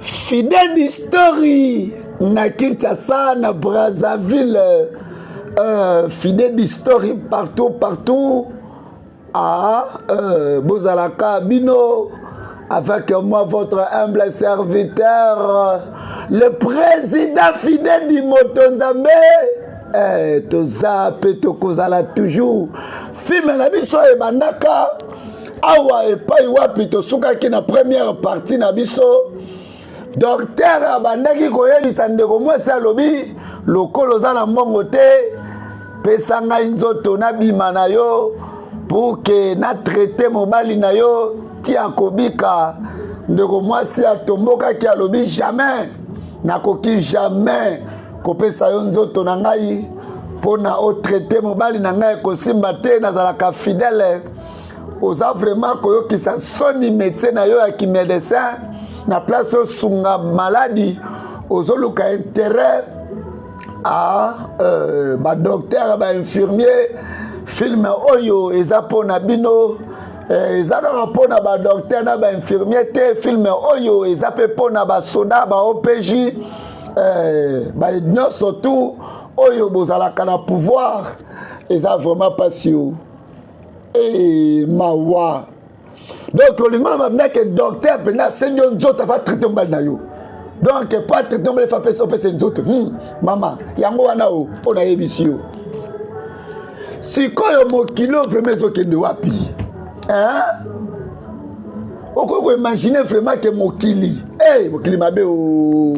Fidèle History na Kinshasa na Brazzaville Fidèle History partout partout ah, bozalaka bino avec moi votre humble serviteur le président Fidèle Dimoto Nzambe eh, toza mpe tokozala toujours filme na biso ebandaka awa epai wapi tosukaki na première partie na biso. Docteur abandaki koyebisa ndeko mwasi, alobi lokola oza na mbongo te, pesa ngai nzoto nabima na yo pour que natraite mobali na yo ti akobika. Ndeko mwasi atombokaki, alobi jamais, nakoki jamais kopesa yo nzoto na ngai mpo na otraite mobali na ngai, ekosimba te, nazalaka fidèle. Oza vraiment koyokisa soni métier na yo ya kimédecin. Na place osunga maladi, ozoluka intérêt a badocteur, bainfirmier. Film oyo eza mpona bino, eza kaka mpona badocteur na bainfirmier te. Film oyo eza mpe mpona basoda, ba OPJ, nyonso tu oyo bozalaka na pouvoir. Eza vraiment mpasi o e mawa. Donc olingo na babinake, docteur mpenza asengi yo nzoto afa traite mobali na yo. Donc po atraite mobali, fa pesa, opesa nzoto. Mama, yango wana o mpo nayebisi yo sikoyo, mokili oyo vraiment ezokende wapi, hein? Okoki koimagine vraiment ke mokili, hey, mokili mabe o.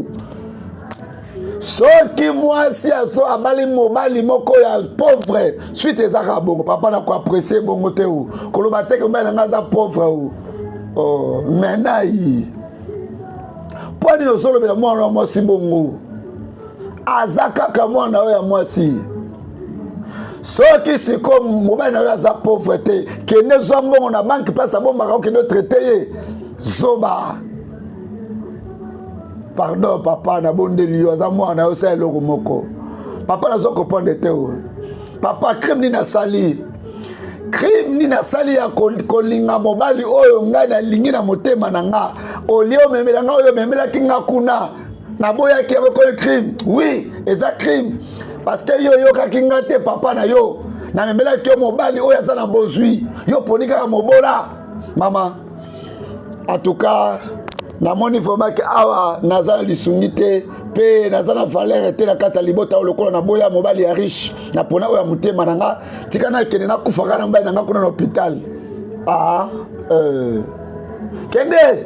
Soki mwasi aso abali mobali moko ya pauvre, suite ezaka bongo. Papa, na koapprécie bongo te o koloba te ke mobali na ngai aza pauvre o. Oh, mais nai mpo nini ozolobela mwana wa mwasi bongo? Aza kaka mwana oyo ya mwasi. Soki sikoyo mobali na yo aza pauvre te, kende zwa mbongo na banque place abombaka, okende otraite ye. Zoba. Pardon papa, nabondeli yo, aza mwana yo, osala eloko moko. Papa, nazo comprendre te o. Papa, crime nini asali? Crime nini asali ya kolinga mobali oyo ngai nalingi na motema na nga? Olie omemela ngai oyo omemelaki nga kuna, naboyaki yango. Koyo crime? Oui, eza crime, parce que yo oyokaki nga te. Papa na yo, namemelaki yo mobali oyo aza na bozwi, yo poni kaka mobola. Mama, en tout cas namoni vraiment ke awa naza na lisungi te mpe naza na valeur te na kati ya libota oyo. Lokola naboya mobali ya riche, napona oyo ya motema na nga, tika nakende nakufaka na mobali na nga kuna na hôpital. Ah, kende,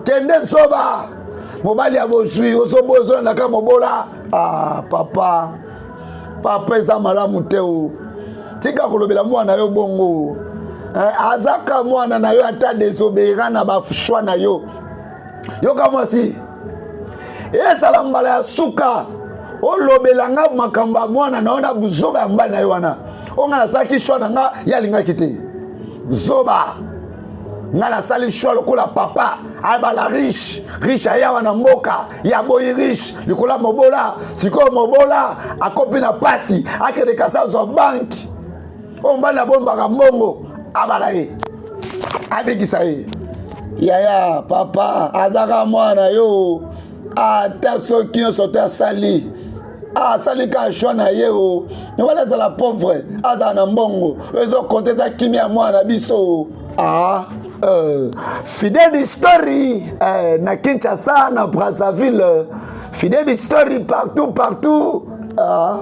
kende zoba, mobali ya bozwi ozoboya, ozolandaka mobola. Ah, papa, papa, eza malamu te o. Tika kolobela mwana yo bongo. Eh, azaka mwana na yo, ata désobéira na bachoix na yo. Yoka mwasi, ezala mbala ya suka olobela nga makambo ya mwana na yo na buzoba ya mobali na yo wana. Oyo nga nasalaki choix na nga, ye alingaki te. Zoba. Nga nasali choix lokola papa, abala riche. Riche ayawa na mboka ya boyi, riche likolo ya mobola. Sikoyo mobola akopi na pasi, akende kasi azwa banque oyo mobali abombaka mbongo, abala ye, abikisa ye. Yaya, papa, azaka mwana yo, ata soki nyonso te asali, asali kaka choix na ye o. Mobali azala pauvre, azala na mbongo, ezokonte eza kimia ya mwana na biso. Ah, Fidèle Story, na Kinshasa, na Brazzaville, Fidèle Story partout partout. Ah,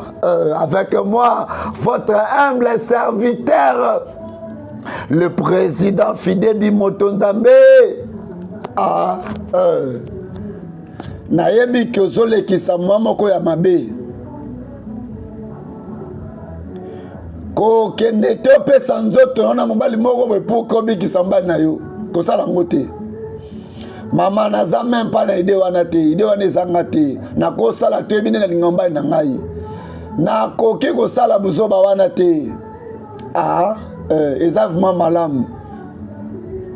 avec moi votre humble serviteur, le président Fidèle Moto Nzambe. Ah, nayebi ke ozolekisa mwa moko ya mabe. Kokende te opesa nzoto na na mobali moko boye mpo kobikisa mobali na yo, kosala yango te. Mama, naza même pas na idée wana te. Idée wana ezanga te, nakosala te. Yebi nde nalinga mobali na ngai, nakoki kosala buzoba wana te. Ah, eza vraiment malamu.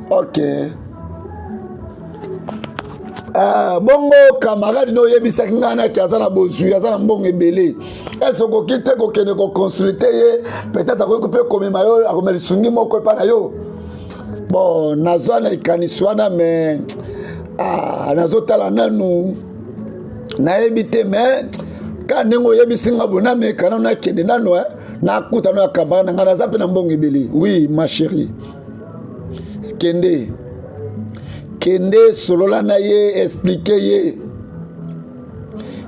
Ok. Bongo camarade no oyebisaki ngai naki aza na bozwi, aza na mbongo ebele, ese okoki te kokende koconsulte ye? Peut-être akoki mpe komema yo, akomema lisungi moko epa na yo. Bon, nazwa na likanisi wana, mais Ah, nazotala nanu nayebi te mais ka ndenge oyebisi nga boye nameka nano nakende nano eh, nakuta no ya camarade na ngai naza mpe na mbongo ebele oui ma chérie kende kende solola na ye explike ye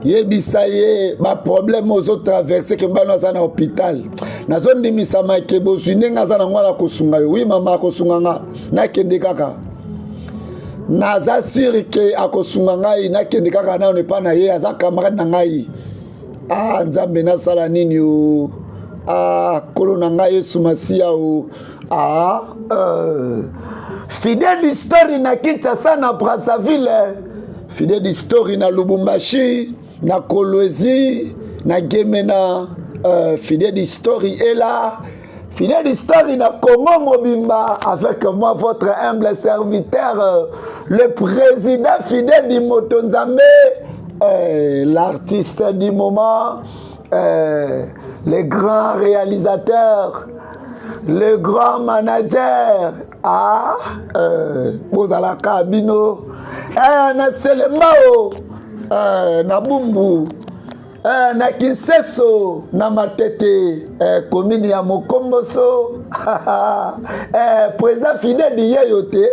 yebisa ye baproblème ozotraverse ke mbano aza na hôpital nazondimisama ke bozwi ndenge aza nango wana akosunga yo wi mama akosunga nga nakende kaka naza sire ke akosunga ngai nakende kaka nano epai na ye aza camarade na ngai ah nzambe nasala nini o ah kolo na ngai yesu masiya o ah euh. fidèle history na kinshasa na brazzaville fidèle history na lubumbashi na kolwezi na gemena euh, fidèle history ela Fidèle History na Congo Mobimba avec moi votre humble serviteur euh, le président fidèle du Moto Nzambe euh, l'artiste du moment euh, le grand réalisateur le grand manager ah euh, bozalaka bino eh, na selembao eh, na bumbu eh, na kinseso na matete eh, komini ya mokomboso eh, président fidèle yeyo te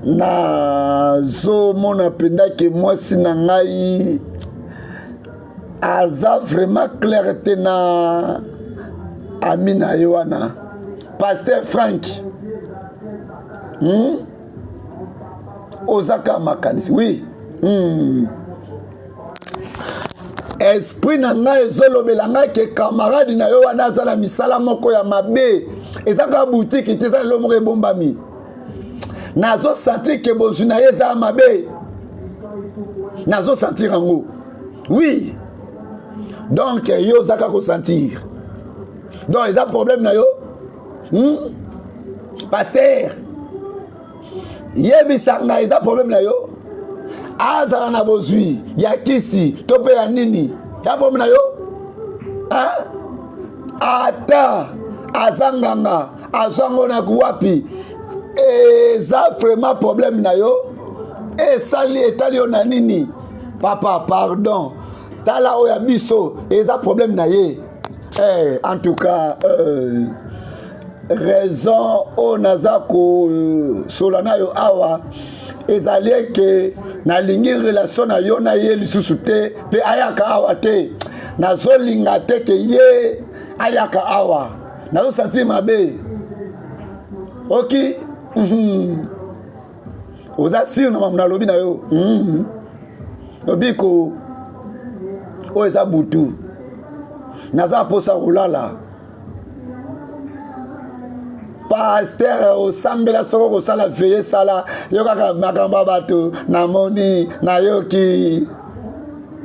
nazomona mpenza ke mwasi na ngai aza vraiment claire te na ami na ye wana pasteur frank hmm? oza kaka makanisi oui hmm. esprit na ngai ezolobela ngai ke camarade na yo wana aza na misala moko ya mabe eza kaka butiki te eza lelo moko ebombami nazosentir ke bozwi na ye eza ya mabe nazosentir yango oui donc yo oza kaka kosentir donc eza problème na yo hmm? paster yebisa ngai eza problème na yo azala na bozwi ya kisi to mpe ya nini ya problème na yo ata aza nganga azwa ngo na wapi eza vraiment problème na yo esali etali yo na nini papa pardon tala oyo ya biso eza problème na ye eh, en tout cas euh, raison oyo naza kosola na yo awa ezali eke nalingi relation na yo na ye lisusu te mpe ayaka awa te nazolinga te ke ye ayaka awa nazosentir mabe oki mm -hmm. oza sur na makambo nalobi na yo mm -hmm. obiko oyo eza butu naza mposa kolala paster osambela soko okosala veye sala yo kaka makambo ya bato namoni nayoki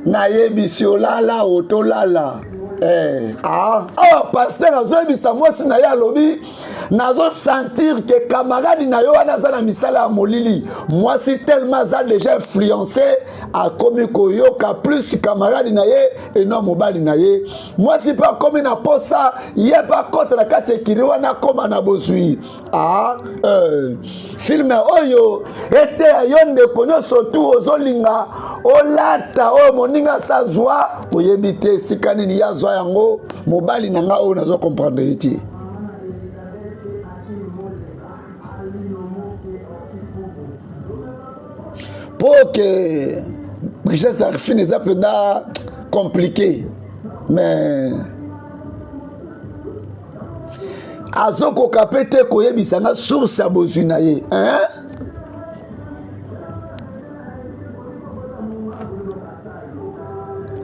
nayebisi olala otolala eh. ah. ah, paster azoyebisa mwasi na ye alobi nazosentir ke camarade na yo wana aza na misala ya molili mwasi tellement aza déjà influence akomi koyoka plus camarade na ye eno mobali na ye mwasi mpe akomi na posa ye mpe akɔta na kati ekiri wana akóma na bozwi ah, euh, filme oyo eteya yo ndeko nyonso tu ozolinga olata oyo moninga asazwa oyebi te esika nini ye azwa yango mobali na ngai oyo nazo comprendre ye te mpo ke richesse ya fine eza mpenza compliqué mais azokoka mpe te koyebisa nga source ya bozwi na ye hein?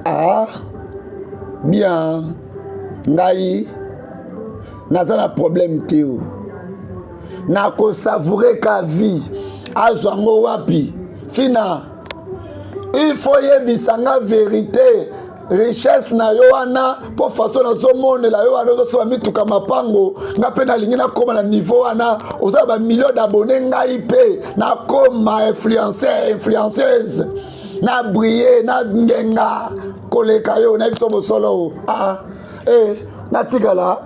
ah bien ngai naza na problème te o nakosavoure ka vie azwa yango wapi fina il faut yebisa nga verite richesse na yo wana mpo façon nazomonela yo wana ozosomba mituka mapango nga mpe nalingi nakóma na niveau wana oza na bamillion d'abonné ngai mpe nakóma influenceur influenceuse na brille na ngenga koleka yo na biso bosolo ah, eh, natikala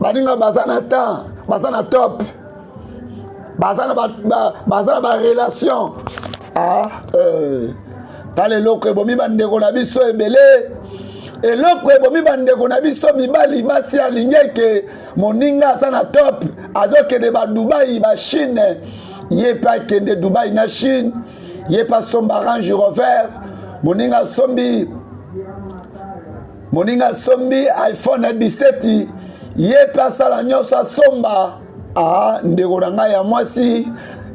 baninga baza na temps baza na top. Baza na baza na barelation. Ah, tala eloko ebomi bandeko na biso ebele, eloko ebomi bandeko na biso mibali, basi. Alingi eke moninga aza na top, azokende baDubai, baChine, ye mpe akende Dubai na Chine, ye mpe asomba Range Rover, moninga asombi iPhone 17, ye mpe asala nyonso asomba. Ah, ndeko na ngai ya mwasi,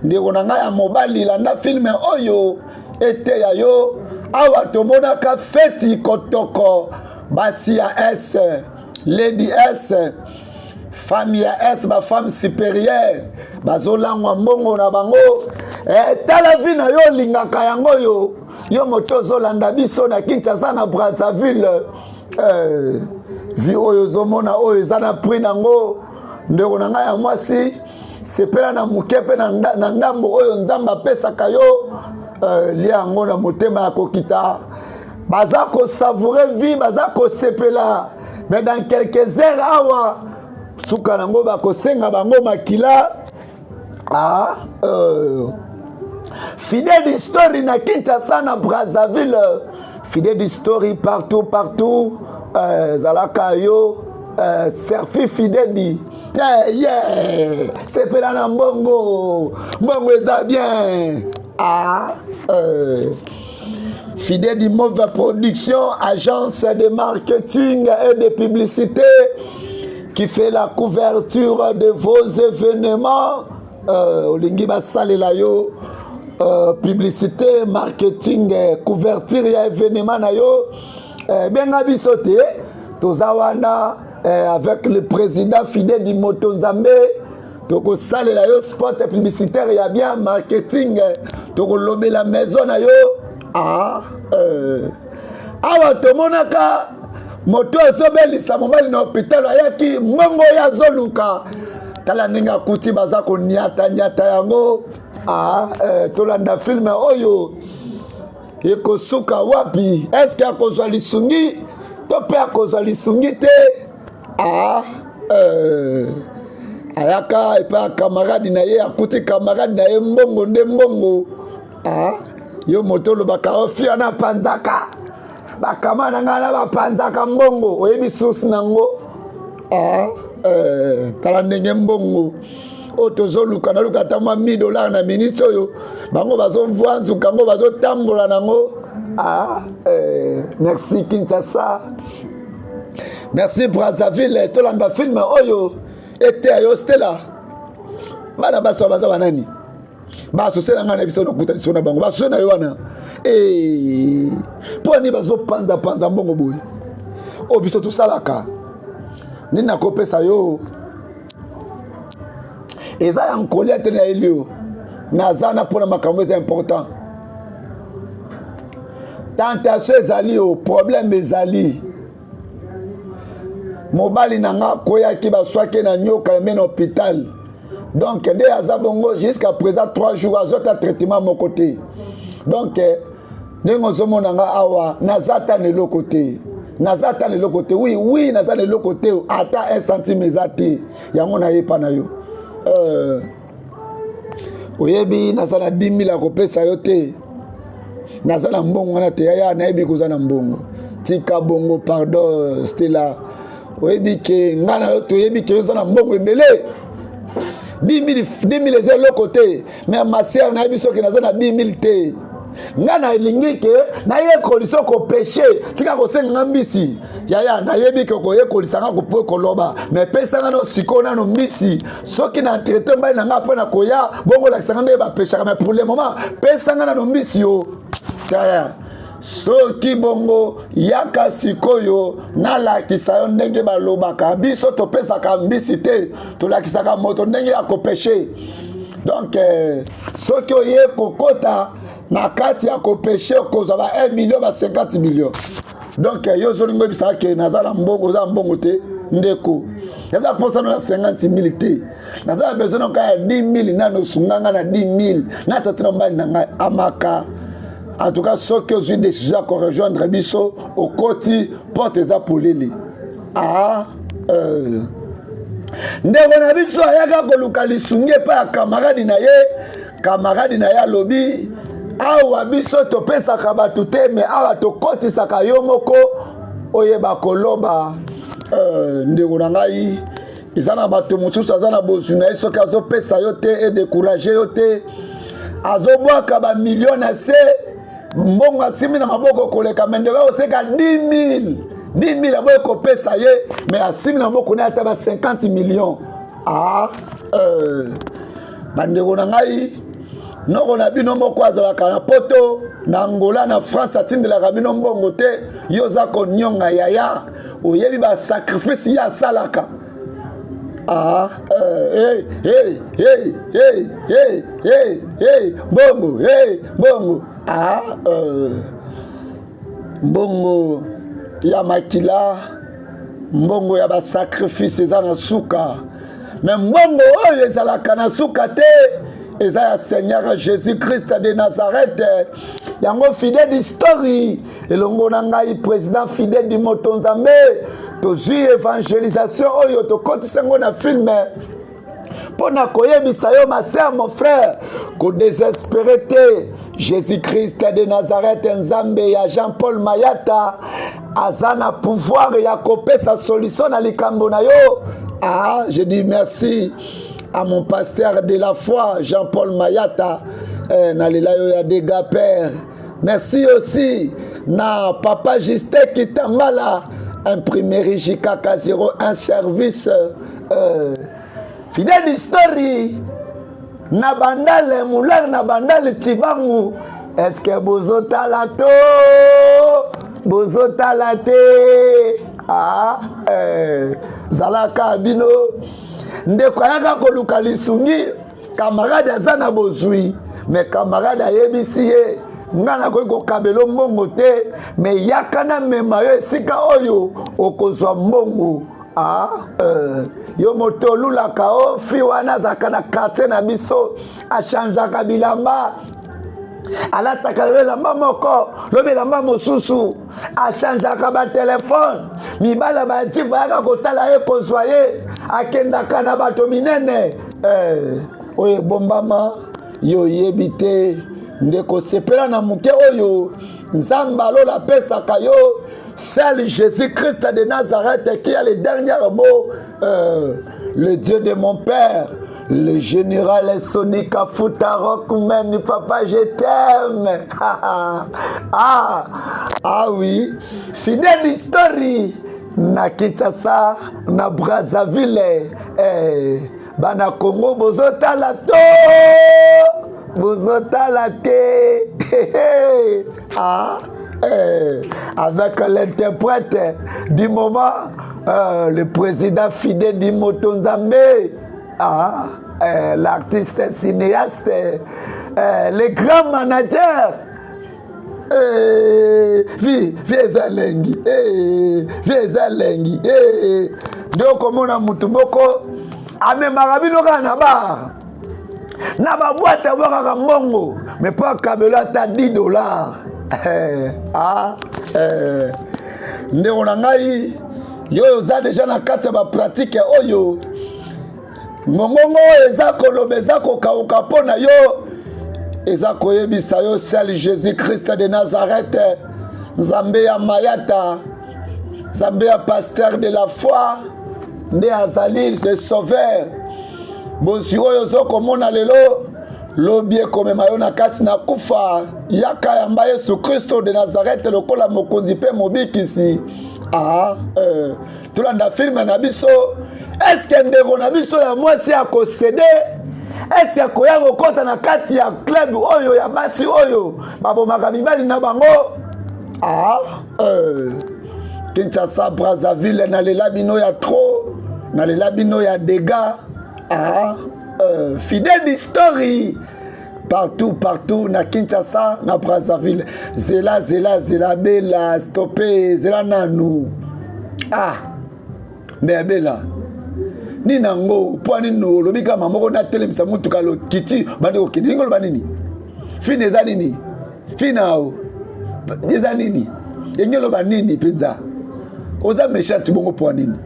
ndeko na ngai ya mobali, landa film oyo eteya yo. Awa tomonaka feti kotoko, basi ya S, Lady S, femme ya S, bafemme supérieure bazolangwa mbongo na bango. Tala vie na yo, olingaka yango oyo. Yo moto ozolanda biso na Kinshasa, na Brazzaville, vie oyo ozomona oyo eza na prix nango. Ndeko na ngai ya mwasi, sepela na moke mpe na ndambo oyo Nzambe apesaka yo. Lia yango na motema ya kokita. Baza kosavourer vie, baza kosepela, mais dans quelques heures awa, suka nango bakosenga bango makila. Ah, Fidèle Story na Kinshasa, na Brazzaville, Fidèle Story partout partout, ezalaka yo, Serfi Fideli. Yeah. Sepela na mbongo, mbongo eza bien. Ah, Fidèle Mauve Production, agence de marketing et de publicité qui fait la couverture de vos événements. Olingi basalela yo publicité, marketing, couverture ya événement na yo, benga biso te, toza wana avec le président Fidèle Moto Nzambe. Tokosalela yo spot publicitaire ya bien, marketing, tokolobela maison na yo. Ah, awa tomonaka moto azobelisa mobali na hôpital, ayaki mbongo oyo azoluka, tala ndenge akuti baza koniata-niata yango. Ah, tolanda film oyo ekosuka wapi? Eske akozwa lisungi to mpe akozwa lisungi te? Ah, ayaka epai ya camarade na ye, akuti camarade na ye mbongo nde mbongo. Ah, yo moto olobaka ofia na panzaka bakama na ngai na bapanzaka mbongo, oyebi source nango? Ah, tala ndenge mbongo oyo tozoluka, naluka ata mwa 1000 dollar na minute oyo, bango bazovwanzuka yango, bazotambola nango. Ah, merci Kinshasa, merci Brazzaville. Tolanda film oyo eteya yo. Stela, bana basi oyo baza banani? Baassocie na ngai na biso, nakuta liso na bango, baassocie na yo wana. Mpo ani bazopanzapanza mbongo boye? Oyo biso tosalaka nini? Nakopesa yo, eza ya nkolia te. Nayeli yo, naza na mpona makambo eza important. Tentation ezali o problème ezali. Mobali na nga akweyaki, baswaki na nyoka eme na hôpital. Donc nde aza bongo jusqu'à présent, 3 jours, azwata traitement moko te. Donc ndenge ozomona nga awa, naza ata na eloko te, naza ata na eloko te. Oui, naza na eloko te, ata 1 centime eza te. Yango nayepa na yo, oyebi naza na 10 000 ya kopesa yo te, naza na mbongo wana te. Yaya, nayebi koza na mbongo, tika bongo, pardon. Stela, oyebi ke ngai na yo toyebi ke oza na mbongo ebele, 10 000 eza eloko te. Mais ma sœur, nayebi soki naza na 10 000 te. Ngai nalingi ke nayekolisa kopêcher, tika kosenga nga mbisi. Yaya, nayebi ke koyekolisa nga po koloba, mais pesanga no sikoyo nano mbisi. Soki na traite mobali na nga mpo na koya bongo, olakisanga ndenge bapêchaka, mais pour le moment pesanga nano mbisi yo. Yaya, soki bongo, yaka sikoyo nalakisa yo ndenge balobaka. Biso topesaka mbisi te, tolakisaka moto ndenge ya kopêcher. Donc soki oye kokota na kati ya kopêcher, okozwa ba 1 million, ba 50 million. Donc yo ozolinga oyebisaka ke naza na mbongo? Oza na mbongo te, ndeko. Naza mposano na 50 000 te, naza na besoin noka ya 10 000. Nano osunga nga na 10 000 na tata na mobali na ngai amaka. En tout cas, soki ozwi décision ya korejoindre biso, okoti, porte eza polele. Ah. Ndeko na biso ayaka koluka lisungi epai ya kamaradi na ye. Kamaradi na ye alobi, awa biso topesaka bato te, me awa tokotisaka yo moko oyeba koloba. Ndeko na ngai, eza na bato mosusu aza na bozwi na ye, soki azopesa yo te, edécourager yo te. Azobwaka bamilio na se, mbongo asimbi na maboko koleka, me ndeko akoseka 10 000, 10 000 aboyi kopesa ye, me asimbi na maboko na ye ata ba 50 millions. Ah, bandeko na ngai, noko na bino moko azalaka na Poto, na Angola, na France, atindelaka bino mbongo te. Yo oza konionga yaya, oyebi basacrifice ye asalaka. Ah, hey, hey, hey, hey, hey, hey, hey, mbongo, hey, mbongo. Ah, mbongo ya makila, mbongo ya basacrifice eza na suka, me mbongo oyo ezalaka na suka te eza ya Seigneur Jésus Christ de Nazareth. Yango Fidèle History elongo na ngai, président Fidèle di Moto Nzambe, tozwi évangélisation oyo, tokotisa yango na film mpo na koyebisa yo, ma sœur, mon frère, kodésespérer te. Jésus-Christ de Nazareth, Nzambe ya Jean-Paul Mayata, aza na pouvoir ya kopesa solution na likambo na yo. Ah, je dis merci à mon pasteur de la foi, Jean-Paul Mayata, eh, nalela yo ya dega père. Merci aussi na papa Justin Kitambala, imprimerie JKK 01 service. Fidèle History na Bandale, Moulin na Bandale Tibangu, eske bozotala to bozotala te? Ah, zalaka bino. Ndeko ayaka koluka lisungi, camarade aza na bozwi, me camarade ayebisi ye: nga nakoki kokabela mbongo te, me yaka namema yo esika oyo okozwa mbongo. Ah, yo moto olulaka o fi wana azalaka na quartier na biso, achangeaka bilamba, alataka lelo elamba moko, lobi elamba mosusu, achangeaka batelefone, mibala bati bayaka kotala ye, kozwa ye, akendaka na bato minene. Oyo ebombama yo oyebi te. Ndeko, sepela na moke oyo Nzambe alola apesaka yo. Seul Jésus-Christ de Nazareth qui a le dernier mot, le Dieu de mon père, le général Sonika Futa Rockman, papa, je t'aime. Ah, ah oui, Fidèle History, na Kinshasa, na Brazzaville, eh, bana Congo bozotala to bozotala te? Ah, eh, avec l'interprète du moment, le président Fidèle du Moto Nzambe, ah, eh, l'artiste cinéaste, le grand manager. Eh, vie, vie eza elengi, eh, vie eza elengi, eh. Nde okomona mutu moko amemaka bino kaka na bar, na baboîte, abwakaka mbongo, me mpo akabelo ata 10 dollars. Ah, ndeko na ngai, yo oyo oza déjà na kati ya bapratique oyo, mongongo oyo eza koloba, eza kokauka mpo na yo, eza koyebisa yo: seul Jésus Christ de Nazareth, Nzambe ya Mayata, Nzambe ya pasteur de la foi, nde azali le sauveur. Bozwi oyo ozokomona lelo, lobi ekomema yo na kati na kufa. Yaka, yamba Yesu Kristo de Nazareth lokola mokonzi mpe mobikisi. Ah, tolanda film na biso. Eske ndeko na biso ya mwasi akocéder? Eske akoya kokɔta na kati ya club oyo ya basi oyo babomaka mibali na bango? Ah, Kinshasa, Brazzaville, nalela bino ya trop, nalela bino ya dégâts. Ah, Fidèle History partout, partout na Kinshasa, na Brazzaville. Zela, zela, zela, bela, stope, zela nanu. Ah, me bela nini yango? Mpo nini olobi kama moko natelemisa mutuka, lokiti bandi kokende? Ningi oloba nini? Fine eza nini? Fine ao eza nini? Enge oloba nini mpenza? Oza méchante bongo, mpo nini?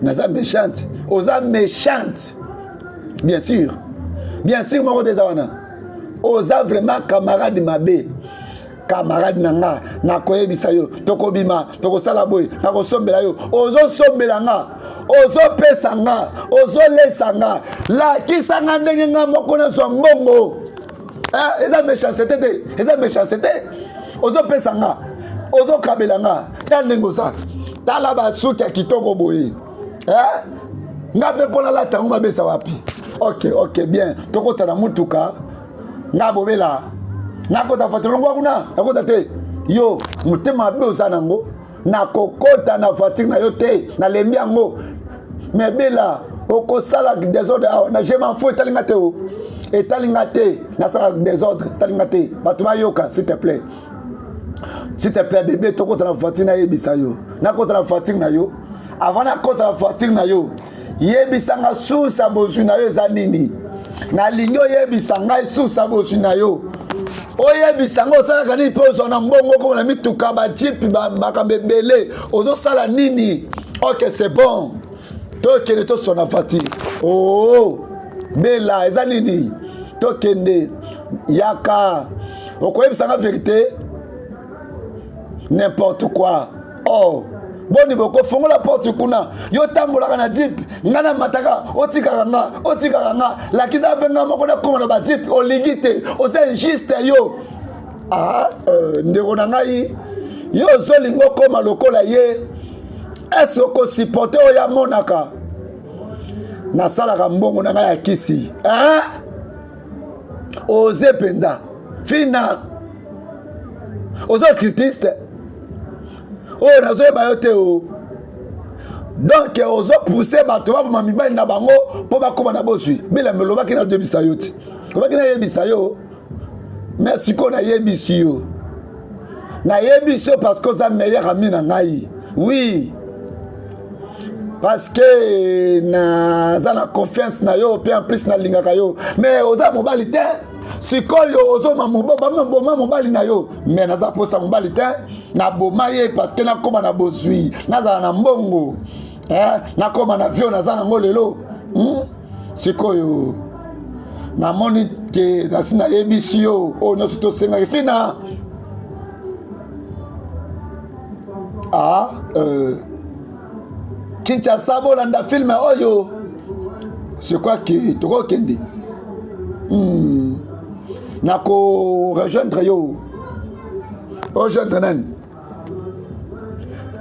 Naza méchante? Oza méchante, bien sûr, bien sûr. Moko te eza wana. Oza vraiment camarade mabe. Camarade na nga, nakoyebisa yo, tokobima, tokosala boye, nakosombela yo. Ozosombela nga, ozopesa nga, ozolesa nga. Lakisa nga ndenge nga moko nazwa mbongo. Eh, eza méchanceté te, eza méchanceté. Ozopesa nga, ozokabela nga. Tala ndenge oza, tala basuki ya kitoko boye. Eh? Nga mpe mpo nalata yango, mabesa wapi? Ok, bien, tokota na mutuka. Nga bobela nakota voiture. Longwa kuna, nakota te. Yo motema mabe oza nango, nakokota na voiture na yo te. Nalembi yango. Me bela, okosala désordre awa na je m'en fous. Etali nga te o, etali nga te. Nasala désordre, etali nga te. Bato bayoka. S'il te plaît, s'il te plaît, bébé, tokota na voiture. Nayebisa yo, nakota na voiture na yo. Avant nakota na voiture na yo, yebisanga source ya bozwi na yo eza nini. Nalingi oyebisa ngai source ya bozwi na yo. Oyebisa ngai osalaka nini mpe ozwa na mbongo, okoma na mituka, bajeep, makambo ebele. Ozosala nini? Ok, c'est bon, tokende, tosona voiture. Oo oh, bela, eza nini? Tokende, yaka, okoyebisanga vérité. N'importe quoi. Oh, boni bokofongola porte kuna. Yo tambolaka na jeep, ngai namataka, otikaka nga, otikaka nga. Lakisa mpe nga moko nakóma na bajeep. Olingi te, oza injuste yo. Ah, ndeko na ngai, yo ozolinga okóma lokola ye. Ese okosupporter oyo amonaka? Nasalaka mbongo na ngai ya kisi, eh? Oze mpenza fina, oza occultiste oyo nazoyeba yo te o. Donc ozopousser bato baboma mibali na bango mpo bakóma na bozwi. Bilamba olobaki nayebisa yo te, olobaki nayebisa yo, mais sikoyo nayebisi yo, nayebisi yo parce que oza meilleur ami na ngai. Oui, parce que naza na confiance na yo, mpe en plus nalingaka yo. Mais oza mobali te. Sikoyo ozoma boma mobali na yo. Mais naza mposa mobali te. Naboma ye parce que nakóma na bozwi, nazala na mbongo, eh? Nakóma na vie naza nango lelo, Sikoyo namoni ke nasi nayebisi yo oyo nyonso tosengaki. Fina ah, Kinshasa, bolanda film oyo. Je crois que tokokende, Nako rejoindre yo. Ojoindre nani?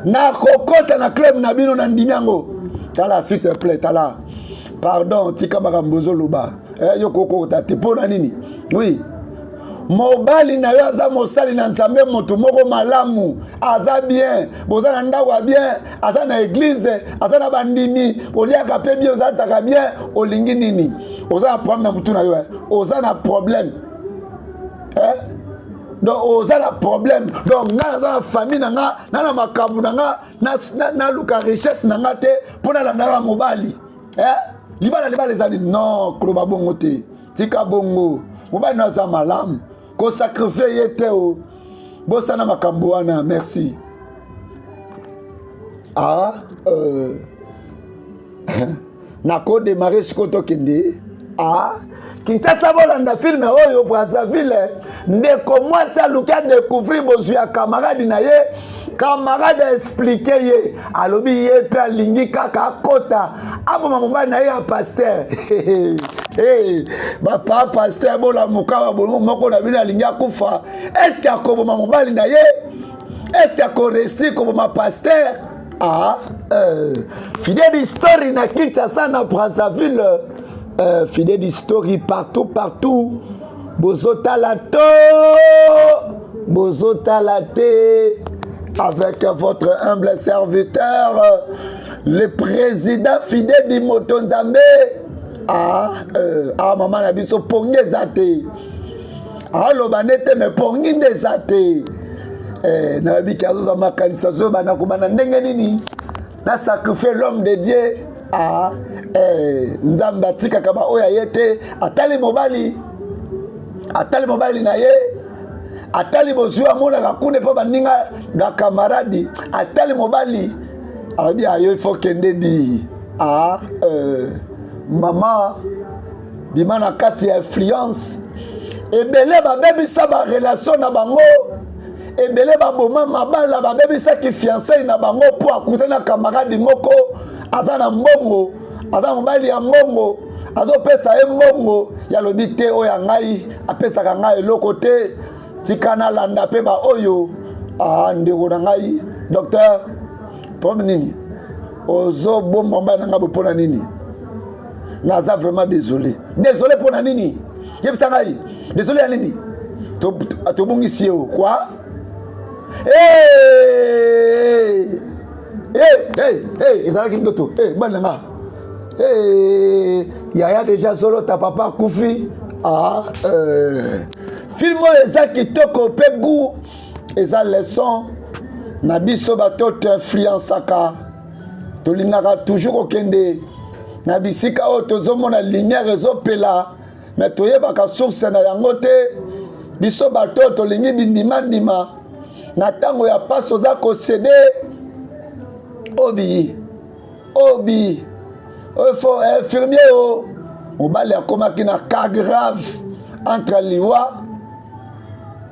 Nakokota na club na bino, na ndimi yango. Tala, s'il te plaît, tala, pardon, tika makambo ozoloba. Eh, yo kokota te. Mpo na nini? Oui, mobali na yo aza mosali na Nzambe, moto moko malamu, aza bien, boza na ndako ya bien, aza na église, aza na bandimi, oliaka mpe bien, ozataka bien. Olingi nini? Oza na problème na motu na yo, eh? Oza na problème, eh? Donc oza na problème. Donc nga naza na famille na nga, na makambo na nga, naluka richesse na nga te mpo nalandaka mobali, eh? Libala, libala eza nini? Non, koloba bongo te, tika bongo. Mobali no aza malamu, kosacrifier ye te. O bosana makambo wana. Merci. Ah, nakodémarrer sikoyo, tokende. Ah, Kinshasa, bolanda film oyo. Brazzaville, ndeko mwasi aluki adécouvrir bozwi ya camarade na ye. Camarade aexpliquer ye, alobi ye mpe alingi kaka akota, aboma mobali na ye ya pasteur. Hey, bapa pasteur, bolamuka. Moko na bino alingi akufa. Est-ce akoboma mobali na ye? Est-ce akoréussir koboma pasteur? Ah, fidèle story na Kinshasa, na Brazzaville, fidèle story partout, partout. Bozotala to bozotala te, avec votre humble serviteur, le président Fidèle Dimoto Nzambe. Ah, ah, mama na biso, pongi eza te. Aloba nde te, me pongi nde eza te. Eh, nayebi ke azozwa makanisi, azoyeba kobanda ndenge nini na sacrifier l'homme de Dieu. Ah, eh, Nzambe atikaka baoyo aye te. Atali mobali, atali mobali na ye, atali bozwi amonaka kuna mpo baninga bacamarade. Atali mobali. Alobi ayo il faut kende di ah, mama bima na kati ya influence. Ebele babebisa barelation na bango, ebele baboma mabala, babebisaki fiançailles na bango mpo akutani na camarade moko aza na mbongo, aza mobali ya mbongo, azopesa ye mbongo. Yalobi te, oyo ya ngai apesaka ngai eloko te, tika nalanda mpe baoyo. Ah, ndeko na ngai docteur, problème nini ozobomba mobali na ngai boye? Mpo na nini? Naza vraiment désolé. Désolé mpo na nini? Yebisa ngai, désolé ya nini? Tobungisi ye o quoi? Hey! Hey, hey, hey, ezalaki ndoto. Hey, bana nga, hey, yaya déjà azolota papa akufi. Ah, film oyo eza kitoko mpe goût, eza leçon na biso bato toinfluençaka. Tolingaka toujours kokende na bisika oyo tozomona lumière ezopela, mais toyebaka source na yango te. Biso bato oyo tolingi bindimandima, na ntango ya mpasi oza kocéder. Obi obi oyo faut infirmier o mobali akomaki na cas grave, entre liwa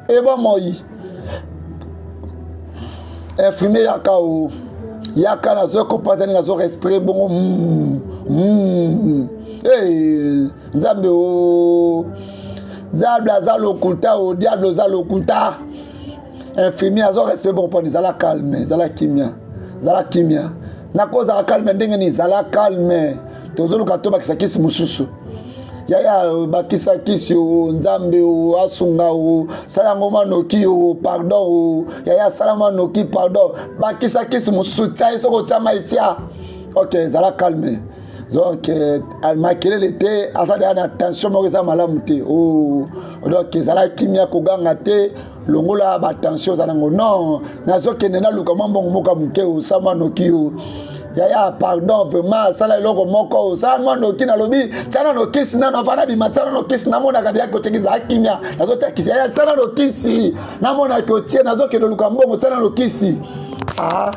e bomoi. Infirmier, yaka o, yaka, nazokopata ndenge azorespirer bongo. Hey, Nzambe o, diable aza lokuta o, diable oza lokuta. Infirmier azorespirer bongo mpona ezala calme, ezala kimia, ezala kimia. Nakozala calme ndenge nini? Ezala calme, tozoluka tobakisa kisi mosusu. Yaya, bakisa kisi o, Nzambe o, asunga o, sala yango manoki o, pardon o, yaya, sala manoki, pardon, bakisa kisi mosusu, tia ye, soki otia mai, tia. Ok, ezala calme. Donc makelele te, aza deya na tension moko eza malamu te o. Donc ezala kimia, koganga te, longola batension oza nango. Non, nazokende naluka mwa mbongo moko ya moke, osala mwa noki o, yaya, pardon, vraiment, asala eloko moko, osala mwa noki. Nalobi tia nano kisi nano avant nabima, tia nano kisi, namonaka deya kotie kisi. Azala kimia, nazotia kisi. Yaya, tia nano kisi, namonaki otie, nazokende oluka mbongo, tia nano kisi. Ah,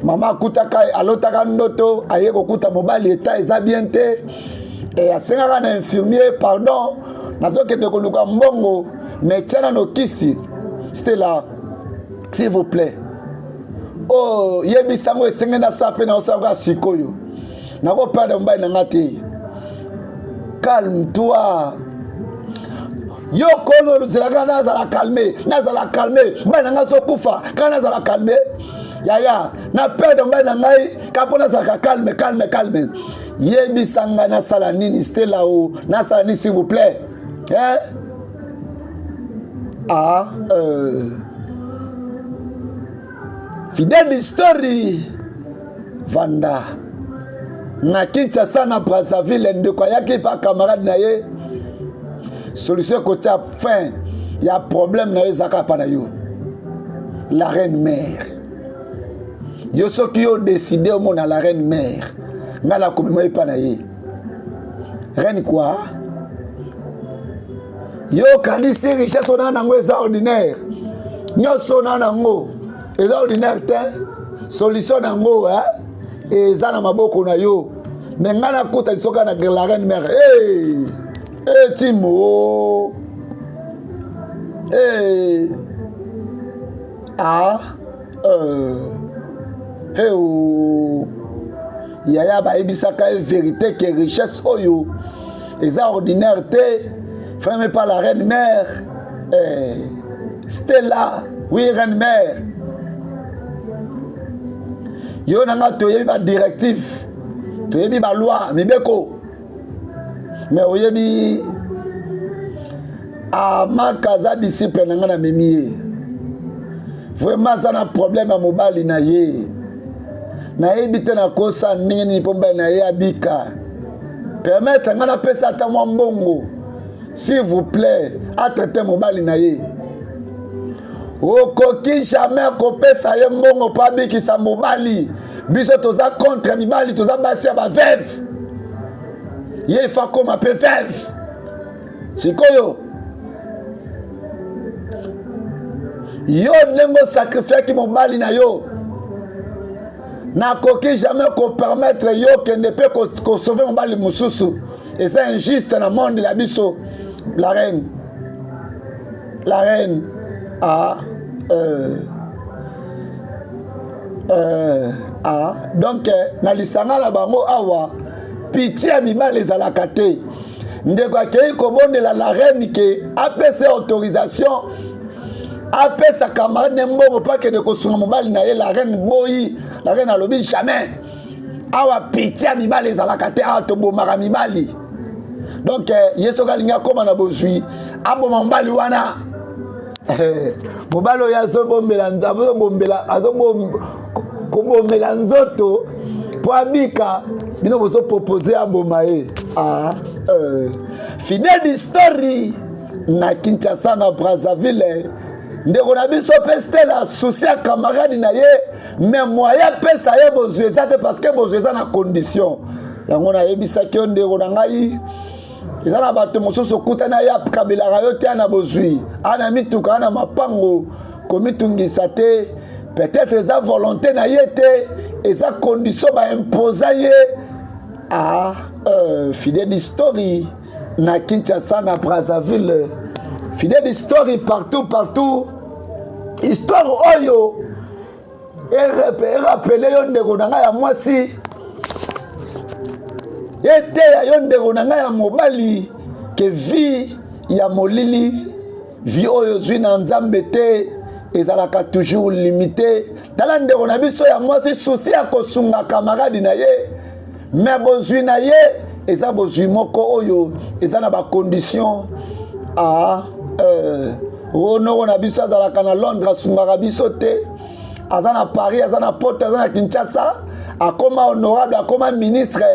mama akutaka, alotaka ndoto, aye kokuta mobali eta eza bien te. E asengaka na infirmier: "Pardon, nazokende koluka mbongo, mais tia nano kisi." Stella, s'il vous plaît, oh, yebisango esenge nasala mpe naosala kaka sikoyo, nakoperdre mobali na nga te. Calme toi yo, kolo ozelaka nazala calme, nazala calme, mobali na ngai azokufa kaka nazala calme. Yaya, na perdre mobali na ngai kaka mpo nazalaka calme, calme, calme. Yebisa ngai nasala nini, Stella o, nasala nini, s'il vous plaît, eh? Ah, fidèle story vanda na Kinshasa, na Brazzaville, ndeko ayaki pa camarade na ye. Solution ekotia fin ya problème na yo ezaka pa na yo, la reine mère. Yo soki yo décide omona la reine mère, ngai nakomema ye mpa na ye. Reine quoi? Yo okanisi richesse ona nango eza ordinaire? Nyonso ona nango eza ordinaire te. Solution nango eza na maboko na yo, mais ngai nakota lisoka na la reine mère. Hey! Hey, timo, hey. Ah, hey, oh. Yaya, bayebisaka ye vérité que richesse oyo eza ordinaire te, frère, pas la reine mère. Eh, Stella, oui, reine mère. Yo na nga toyebi badirective, toyebi baloi, mibeko, mais oyebi Amaka aza disciple na ngai, namemi ye. Vraiment aza na problème ya mobali na ye, nayebi te nakosa ndenge nini mpo mobali na ye abika. Permettre ngai napesa ata mwa mbongo, s'il vous plaît, atraite mobali na ye. Okoki jamais kopesa ye mbongo mpo abikisa mobali. Biso toza contre mibali, toza basi ya baveuve. Ye ifa koma mpe veuve sikoyo. Yo ndenge osacrifiaki mobali na yo. Nakoki jamais kopermettre yo okende mpe kosauve mobali mosusu. Eza injuste na monde na biso. La reine, la reine, ah, ah. Donc na lisanga na bango awa, pitié ya mibali ezalaka te. Ndeko akei kobondela la reine ke apesa autorisation, apesa camarade ne mbongo mpo akende kosunga mobali na ye. La reine boyi. La reine alobi jamais, awa pitié ya mibali ezalaka te, awa tobomaka mibali. Donc ye soki alingi akóma na bozwi, aboma mobali wana. Mobali oyo azobombela Nzambe, azobombela, azokobomela nzoto mpo abika, bino bozopropose aboma ye. Ah, fidèle d'history na Kinshasa, na Brazzaville, ndeko na biso mpe Stela, souci ya camarade na ye, mais moyen apesa ye bozwi eza te, parce que bozwi eza na condition. Yango nayebisaki yo, ndeko na ngai, eza na bato mosusu okutani ye, akabelaka yo te. Ana bozwi, ana mituka, ana mapango, komitungisa te. Peut-être eza volonté na ye te, eza condition baimposa ye. Ah, fidèle d'history na Kinshasa, na Brazzaville, fidèle d'history partout partout, histoire oyo erappeler yo, ndeko na ngai ya mwasi, eteya yo, ndeko na ngai ya mobali, ke vie ya molili, vie oyo ozwi na Nzambe te, ezalaka toujours limité. Tala ndeko na biso ya mwasi, souci ya kosunga camarade na ye, mais bozwi na ye eza bozwi moko oyo eza na bacondition. Ah, Ronoro na biso azalaka na Londres, asungaka biso te. Aza na Paris, aza na Poto, aza na Kinshasa, akoma honorable, akoma ministre,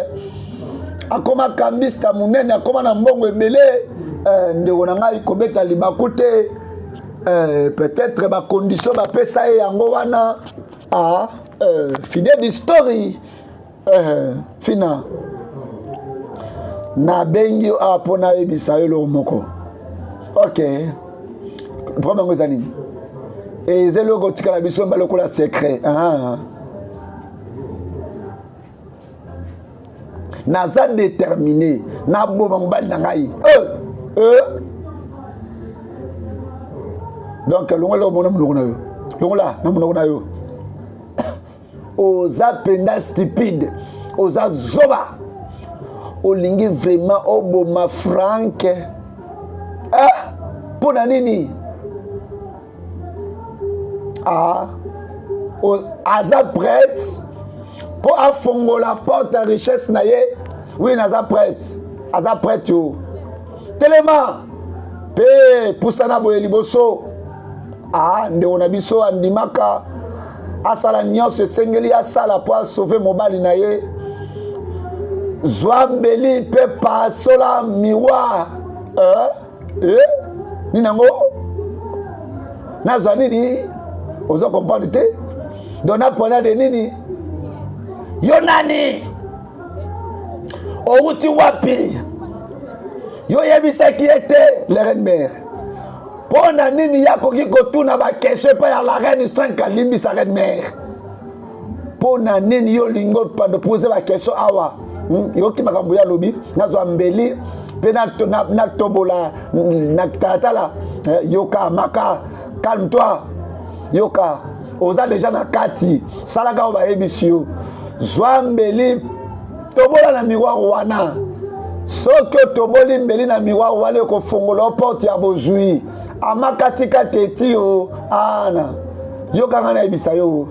akoma kambista monene, akoma na mbongo ebele. Ndeko na ngai, kobeta libaku te. Peut-être bacondition bapesa ye yango wana. Ah, fidèle d'history, fina nabengi yo awa mpo nayebisa yo eloko moko. Ok, problème yango eza nini? Eza eloko otikala biso mba lokola secret. Ah. Naza déterminé, naboma mobali na ngai. Donc longola omona monoko na yo, longola na monoko na yo. Oza mpenza stupide, oza zoba. Olingi vraiment oboma Frank, eh? Mpo na nini? Ah, aza prête mpo afongola porte ya richesse na ye. Oui, naza prête. Aza prête. Yo telema mpe pusana boye liboso. Ah, ndeko na biso andimaka asala nyonso esengeli asala mpo asauve mobali na ye. Zwa mbeli mpe pasola miroir. Eh? Nini yango? Nazwa nini? Oza comprendre te. Donc napona de nini? Yo nani? Outi wapi? Yo oyebisaki ye te, le reine mère? Mpo na nini ye akoki kotuna baquestion epai ya la reine sans kalimbisa reine mère? Mpo na nini yo olingi opando pose baquestion awa? Yoki makambo ye alobi: nazwa mbeli mpe natobola na talatala. Yoka maka, calme toi. Yoka, oza deja na kati, salaka oyo bayebisi yo. Zwa mbeli, tobola na miroir wana. Soki otoboli mbeli na miroir wana, ekofongola porte ya bozwi. Amakatika teti o ana. Yokanga, nayebisa yo,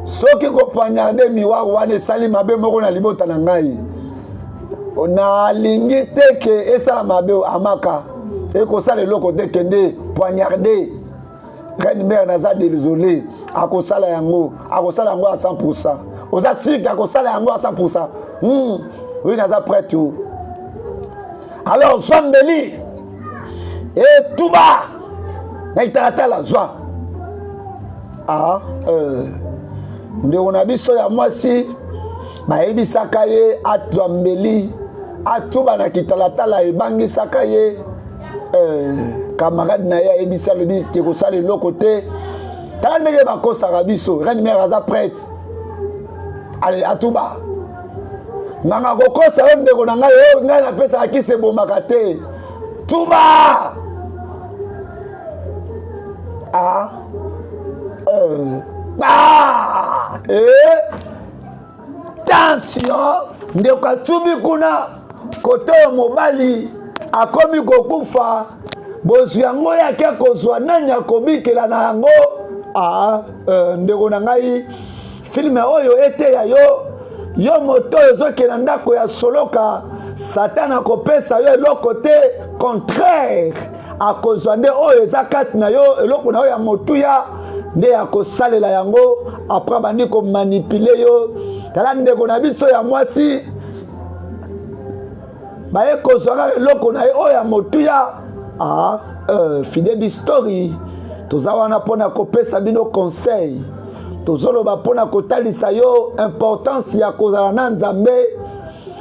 soki kopoignarde miroir wana esali mabe moko na libota na ngai, nalingi te ke esala mabe. Amaka, ekosala eloko te. Kende poignarde. Reine mère, naza désolé. Akosala yango, akosala yango à 100. Oza sûr akosala yango à 100? Oui, naza prêt tout. Alors zwa mbeli, etuba na italatala, zwa. Ah, ndeko na biso ya mwasi, bayebisaka ye azwa mbeli, atuba na kitalatala, ebangisaka ye. Camarade na ye ayebisi, alobi te kosala eloko te. Tala ndenge bakosaka biso. Reine mère aza prête. Ale atuba nganga kokosa yo ndeko na ngai oyo ngai napesaka kisi ebomaka te tuba ah. Ah. Eh. Tension ndeko atubi kuna kote oyo mobali akomi kokufa bozwi yango ye ake kozwa nani akobikela na yango ah, ndeko na ngai filme oyo eteya yo yo moto oyo ozokende ndako ya soloka satana akopesa yo eloko te contraire akozwa nde oyo eza kati na yo eloko na yo ya motuya nde akosalela yango apres abandi komanipule yo tala ndeko na biso ya mwasi baye kozwa kaka eloko na ye oyo ya motuya ah, fidèle story toza wana mpona kopesa bino conseil tozoloba mpona kotalisa yo importance ya kozala na nzambe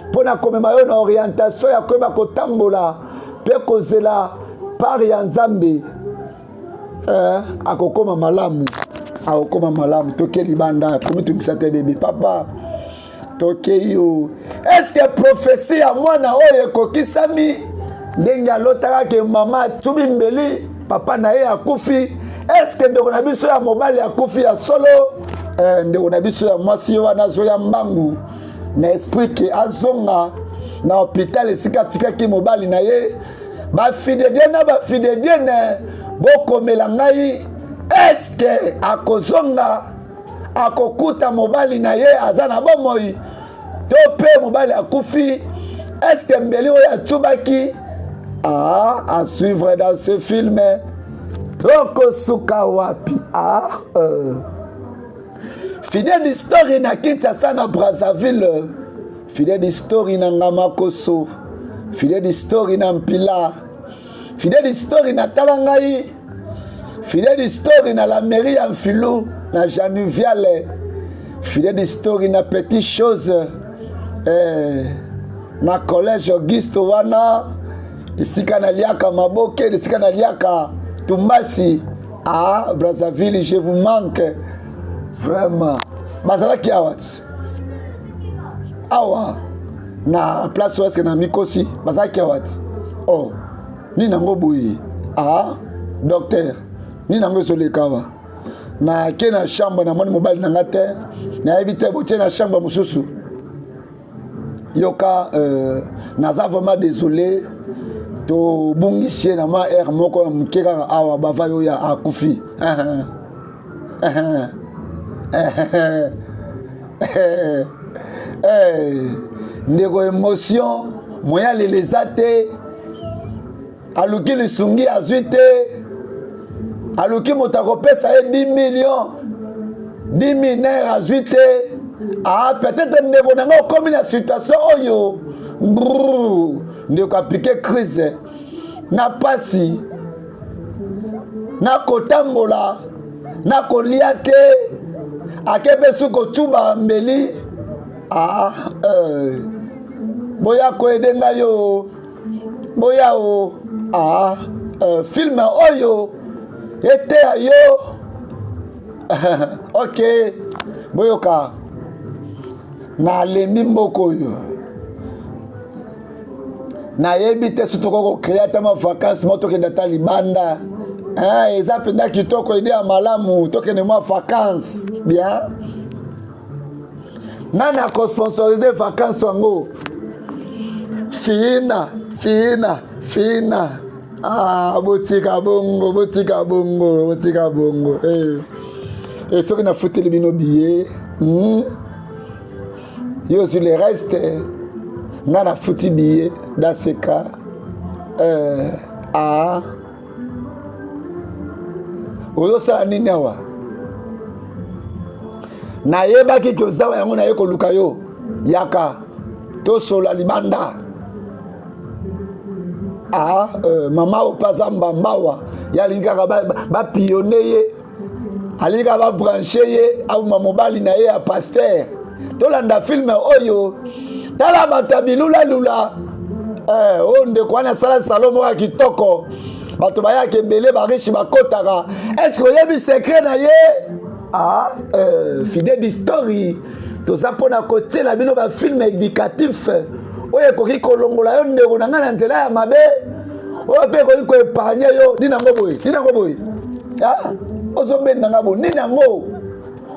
mpona komema yo na orientation ya koyeba kotambola mpe kozela part ya nzambe akokoma malamu akokoma malamu toke libanda komitungisa te bebe papa tokei yo eske profesi ya mwana oyo ekokisami ndenge alotaka ke mama atubi mbeli papa na ye akufi eske ndeko na biso ya mobali akufi ya solo ndeko na biso ya mwasi ye wana azoya mbangu na esprit ke azonga na hôpital esika atikaki mobali na ye bafidedie na bafidediene bokomela ngai eske akozonga akokuta mobali na ye aza na bomoi to mpe mobali akufi eske mbeli oyo atubaki ah, à suivre dans ce film tokosuka wapi ah. Fidèle History na Kinshasa na Brazzaville Fidèle History na Ngamakoso Fidèle History na Mpila Fidèle History na tala ngai Fidèle History na la mairie ya Mfilu na Januviale Fidèle History na Petit Chose na collège Auguste wana esika naliaka maboke esika naliaka tumbasi ah Brazzaville je vous manque vraiment bazalaki awa ti awa na place oyo eske na mikosi bazalaki awa ti oh nini yango boye ah docteur nini yango ezoleka awa nake na chambre namoni mobali na nga te nayebi te botie na chambre mosusu yoka naza vraiment désolé tobungisi ye na mwa aire moko ya moke kaka awa bava yo ya akufi ndeko émotion moyen alela eza te aluki lisungi azwi te aluki moto akopesa ye 10 millions 10 minere azwi te ah peut-être ndeko na ngai okomi na situation oyo mbrrr ndeko apike crise na pasi na kotambola na kolia te ake mpe su kotuba mbeli ah, boya koede ngai yo boya o ah, film oyo eteya yo ok boyoka nalembi mboka oyo nayebi te soki tokoki kocree ata mwa vacance moko tokende ata libanda eza mpenza kitoko ide ya malamu tokende mwa vacance bien nani akosponsorize vacance yango fina fina fina ah, botika bongo botika bongo botika bongo soki nafuteli bino billet yo ozwi le reste nga nafuti billet dans ce cas ah ozosala nini awa nayebaki ke ozawa yango naye koluka yo yaka tosola libanda ah, mama oyo mpe aza mbambawa ye alingi kaka bapiyone ye alingi kaka babranche ye aboma mobali na ye ya paster tolanda filme oyo tala bato ya bilulalula oyo ndeko wana asala salon moko ya kitoko bato bayaka ebele bariche bakotaka eske oyebi secret na ye ah, fidèle d'history Toza mpo na kotiela bino bafilme éducatif oyo ekoki kolongola yo ndeko na ngai na nzela ya mabe, oyo mpe ekoki koepargne yo. Nini yango boye? Nini yango boye? Ah, ozobenda nga bo nini yango?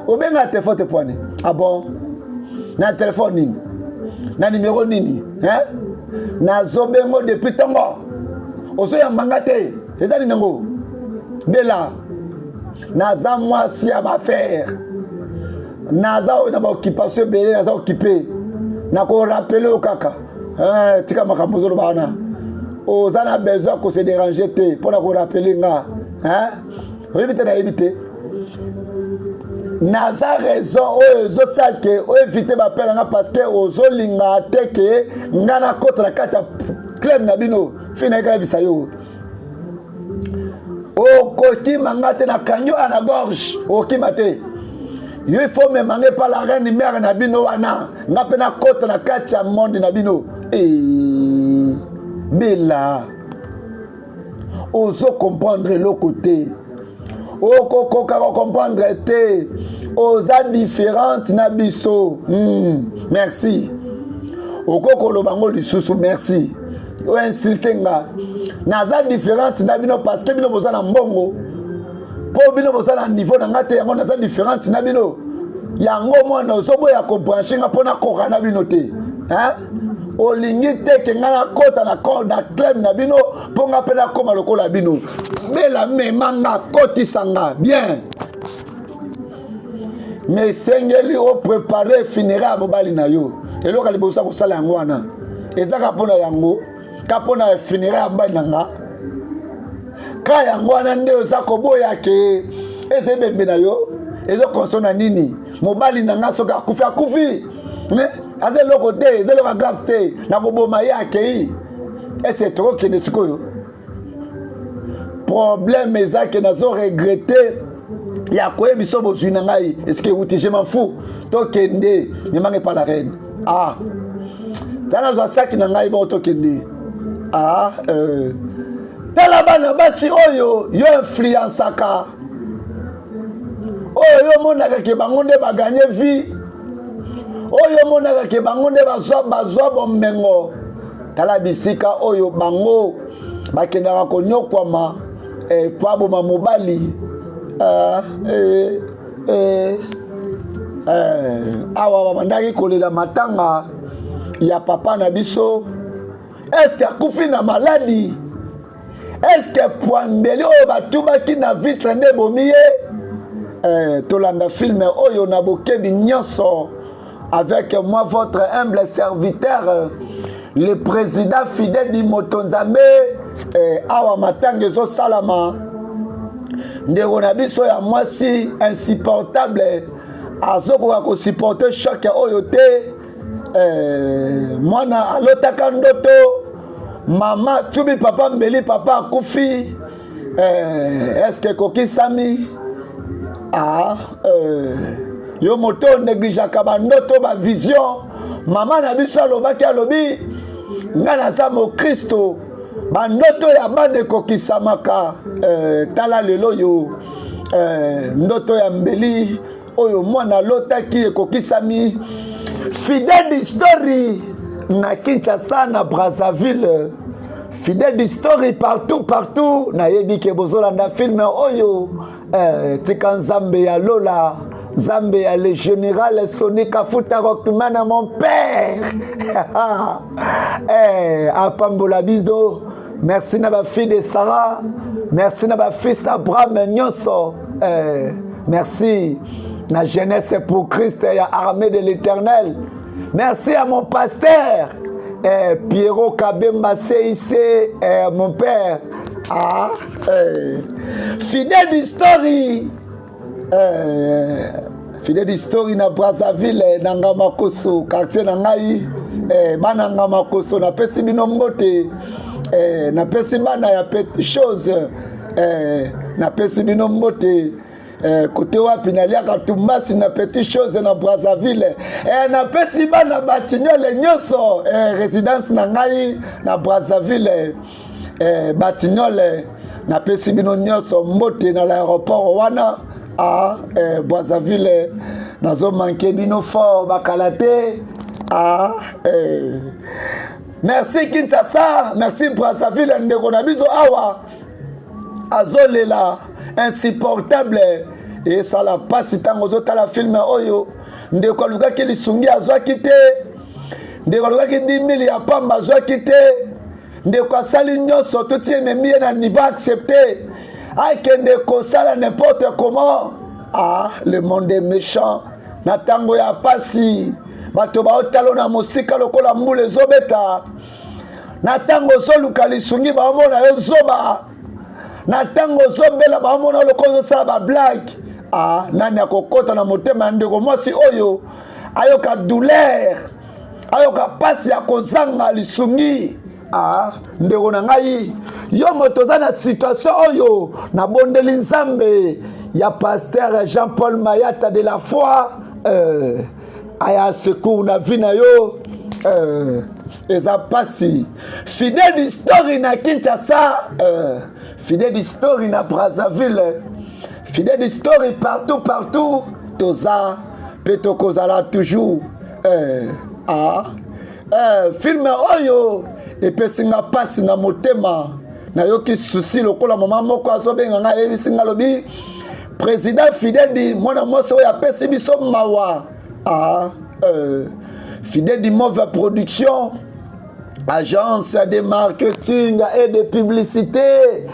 Obenga telefone te pwani? Ah bon, na telefone nini? Na nimero nini? Hein? Nazobengo depuis ntongo, ozoyamba nga te, eza nini yango? Bela, naza mwasi ya baaffaire, naza oyo na baoccupation ebele, naza occupé, nakorapele oyo kaka. Eh, tika makambo ozoloba wana, oza na besoin ya kose déranger te mpo na korapele nga. Oyebi te, nayebi te, naza raison oyo ezosala ke oevite bapele nga, parce que ozolinga te ke nga nakota na kati ya club na bino. Fi nayekala bisa yo, okokima nga te, nakangi oyo na gorge, okima te. Yo, il faut mema nga epa la reine mare na bino wana, nga mpe nakota na kati ya monde na bino. E, Bela, ozo comprendre eloko te, okokoka kocomprendre te, oza différente na biso. Merci, okoki koloba yango lisusu. Merci, oinsulte nga, naza différente na bino parce que bino boza na mbongo, mpo bino boza na niveau na nga te, yango naza différente na bino. Yango mwana ozoboya kobranche nga mpo nakoka na bino te, hein? Olingi te ke ngai nakɔta na na club na bino mpo nga mpe nakóma lokola bino. Bela, mema nga, kotisa nga bien, mais esengeli oprépare funérailles ya mobali na yo. Eloko ya liboso ya kosala yango wana ezaka mpo na yango, ka mpo na funérailles ya mobali na nga. Ka yango wana nde oza koboya ke eza ebembe na yo, ezokonsona nini? Mobali na nga soki akufi, akufi, aza eloko te, eza eloko ya grave te, nakoboma ye, akei. Ese tokokende sikoyo, problème eza ke nazo regretter ya koyebi so bozwi na ngai esika ewuti. Je m'en fous, tokende, memanga epa la reine. Ah, tala, nazwa saki na ngai bongo, tokende. Ah, tala bana basi oyo yo influençaka, oyo yo omonaka ke bango nde baganye vie, oyo omonaka ke bango nde bazwa bomengo. Tala bisika oyo bango bakendaka konyokwama, po aboma mobali. Awa babandaki kolela matanga ya papa na biso. Eske akufi na maladi? Eske pwambeli oyo batubaki na vitre nde ebomi ye? Tolanda filme oyo na bokebi nyonso avec moi, votre humble serviteur, le président Fidèle Dimoto Nzambe. Awa matanga ezosalama, ndeko na biso ya mwasi insupportable azokoka kosupporte choc oyo te. Mwana alotaka ndoto, mama tubi papa mbeli, papa akufi. Eske ekokisami? Ah, yo moto onegligeaka bandoto, bavision. Mama na biso alobaki, alobi: "Ngai naza mokristo, bandoto ya bana ekokisamaka." Tala lelo oyo, ndoto ya mbeli oyo mwana alotaki ekokisami. Fidèle History na Kinshasa, na Brazzaville, Fidèle History partout partout. Nayebi ke bozolanda filme oyo. Tika Nzambe ya lola, Nzambe ya le général Soni Kafuta Rockman, mon père, apambola biso. Merci na bafille de Sarah, merci na bafils d'Abraham nyonso, merci na Jeunesse pour Christ ya Armée de l'Éternel, merci à mon pasteur, Pierrot Kabemba CIC, mon père. Ah, Fidèle History, Fidèle History na Brazzaville, na Ngamakoso, quartier na ngai. Bana Ngamakoso, napesi bino mbote. Napesi bana ya Petite Chose, napesi bino mbote. Kote wapi naliaka tumbasi na Petite Chose na Brazzaville. Napesi bana Batignole nyonso, résidence na ngai na Brazzaville, Batignole, napesi bino nyonso mbote na l'aéroport wana. Ah, eh, Brazzaville nazo manke bino fort bakala te. Ah, eh. Merci Kinshasa, merci Brazzaville ndeko na biso awa azolela insupportable esala mpasi ntango ozotala filme oyo ndeko alukaki lisungi azwaki te ndeko alukaki 10 000 ya pamba azwaki te ndeko asali nyonso toti ememi ye na niveau accepte akende kosala n'importe comment. Ah, le monde est méchant. Na ntango ya pasi bato baotalo na mosika lokola mbula ezobeta. Na ntango ozoluka lisungi baomona yo zoba. Na ntango ozobela baomona yo lokola ozosala bablage. Ah, nani akokota na motema ya ndeko mwasi oyo ayoka douleur, ayoka pasi ya kozanga lisungi? Ah, ndeko na ngai, yo moto oza na situation oyo, nabondeli Nzambe ya pasteur Jean-Paul Mayata de la foi aya secours na vie na yo. Eza pasi. Fidèle d'history na Kinshasa, fidèle d'history na Brazzaville, fidèle d'history partout partout, toza pe tokozala toujours. Film oyo epesi nga pasi na motema, nayoki susi lokola mama moko azobenga nga, ayebisi nga, alobi président Fidèle, mwana mwasi oyo apesi biso mawa. Fidèle du Mauve Production, agence de marketing et de publicité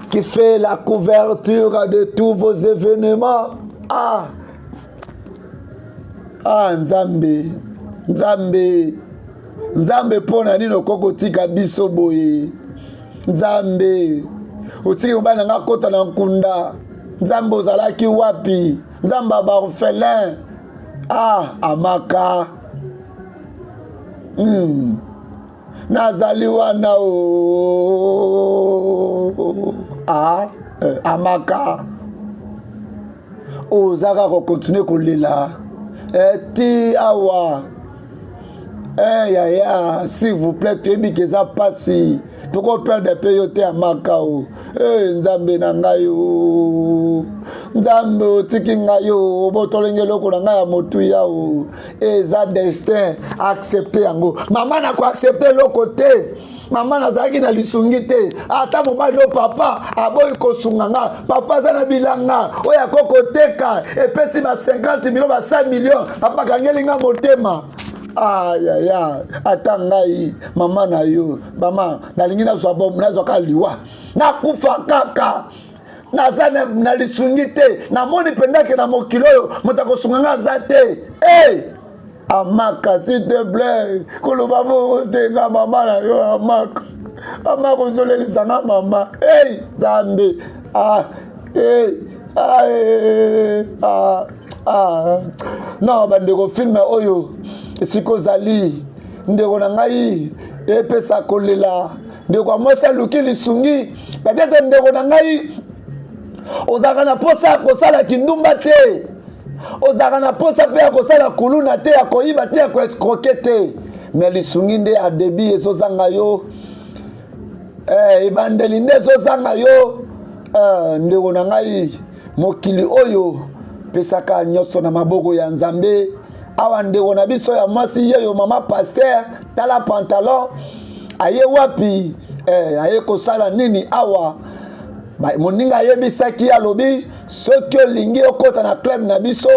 qui fait la couverture de tous vos événements. Ah, ah, Nzambe, Nzambe, Nzambe, mpo na nini okoki kotika biso boye? Nzambe, otiki mobali na nga akota na nkunda. Nzambe, ozalaki wapi? Nzambe ya baorphelin. Ah, amaka. Nazali wana o. Ah, amaka. Oza kaka kokontinue kolela ti awa. Yaya, s'il vous plaît, toyebi ke eza mpasi, tokoperdre mpe yo te, amaka o. Nzambe na ngai o, Nzambe otiki ngai o, obotolingi eloko na ngai ya motuya o. Eza destin, accepte yango mama. Nakoaccepte eloko te mama, nazalaki na lisungi te. Ata mobali o papa aboyi kosunga nga, papa aza na bilanga oyo akoki koteka epesi ba 50 million, ba 100 million, papa akangeli nga motema. Ayaya, ata ngai mama na yo, mama, nalingi nazwa bom, nazwa kaka liwa, nakufa kaka. Naza na lisungi te, namoni mpendake na mokili oyo moto akosunga nga aza te. Hey! Amaka, s'il te plaît, koloba bongo te. Nga mama na yo, amaka, amaka, ozolelisa nga mama. Hey, Nzambe. Ah, hey, ah, hey, ah, ah. Non, bandeko, filme oyo esika ozali ndeko na ngai epesa kolela. Ndeko ya mwasi aluki lisungi. Peut-être ndeko na ngai ozalaka na mposa ya kosala kindumba te, ozalaka na mposa mpe ya kosala kuluna te, ya koyiba te, ya koescroquer te, mais lisungi nde ya début ezozanga yo, ebandeli nde ezozanga yo. Ndeko na ngai, mokili oyo pesaka nyonso na maboko ya Nzambe. Awa ndeko na biso ya mwasi yeyo, mama pasteur, tala pantalon, aye wapi? Aye kosala nini awa? Moninga ayebisaki, alobi soki olingi okota na club na biso,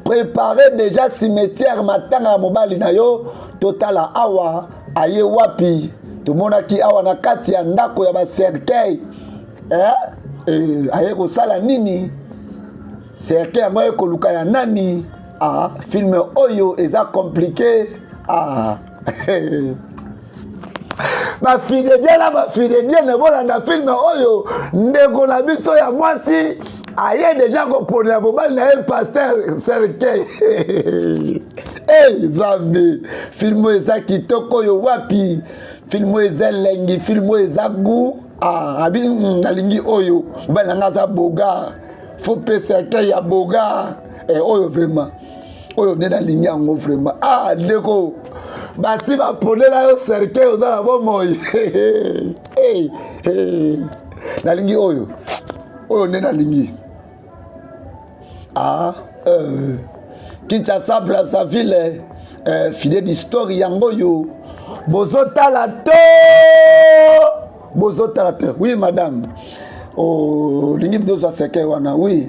prépare déjà cimetière, matanga ya mobali na yo. Totala awa aye wapi. Tomonaki awa na kati ya ndako ya bacercueil. Aye kosala nini? Cercueil yango aye koluka ya nani? Ah, film oyo eza compliqué. Ah. Bafidedie na bafidedie, bolanda film oyo. Ndeko na biso ya mwasi aye déjà koponela mobali na ye pasteur cercueil. Hey, Nzambe, film oyo eza kitoko oyo wapi. Film oyo eza elengi, film oyo eza goût. Ah, abi nalingi oyo, mobali na nga aza bogar, faut pe cercueil ya bogar. Oyo vraiment, oyo nde nalingi yango vraiment. Ah, ndeko, basi baponela yo cercueil, oza na bomoi. Hey, hey. Nalingi oyo, oyo nde nalingi. Ah, euh, Kinshasa, Brazzaville, euh, fide d'histoire yango oyo bozotala to bozotala te. Oui madame, olingi oh, tozwa seke wana. Oui,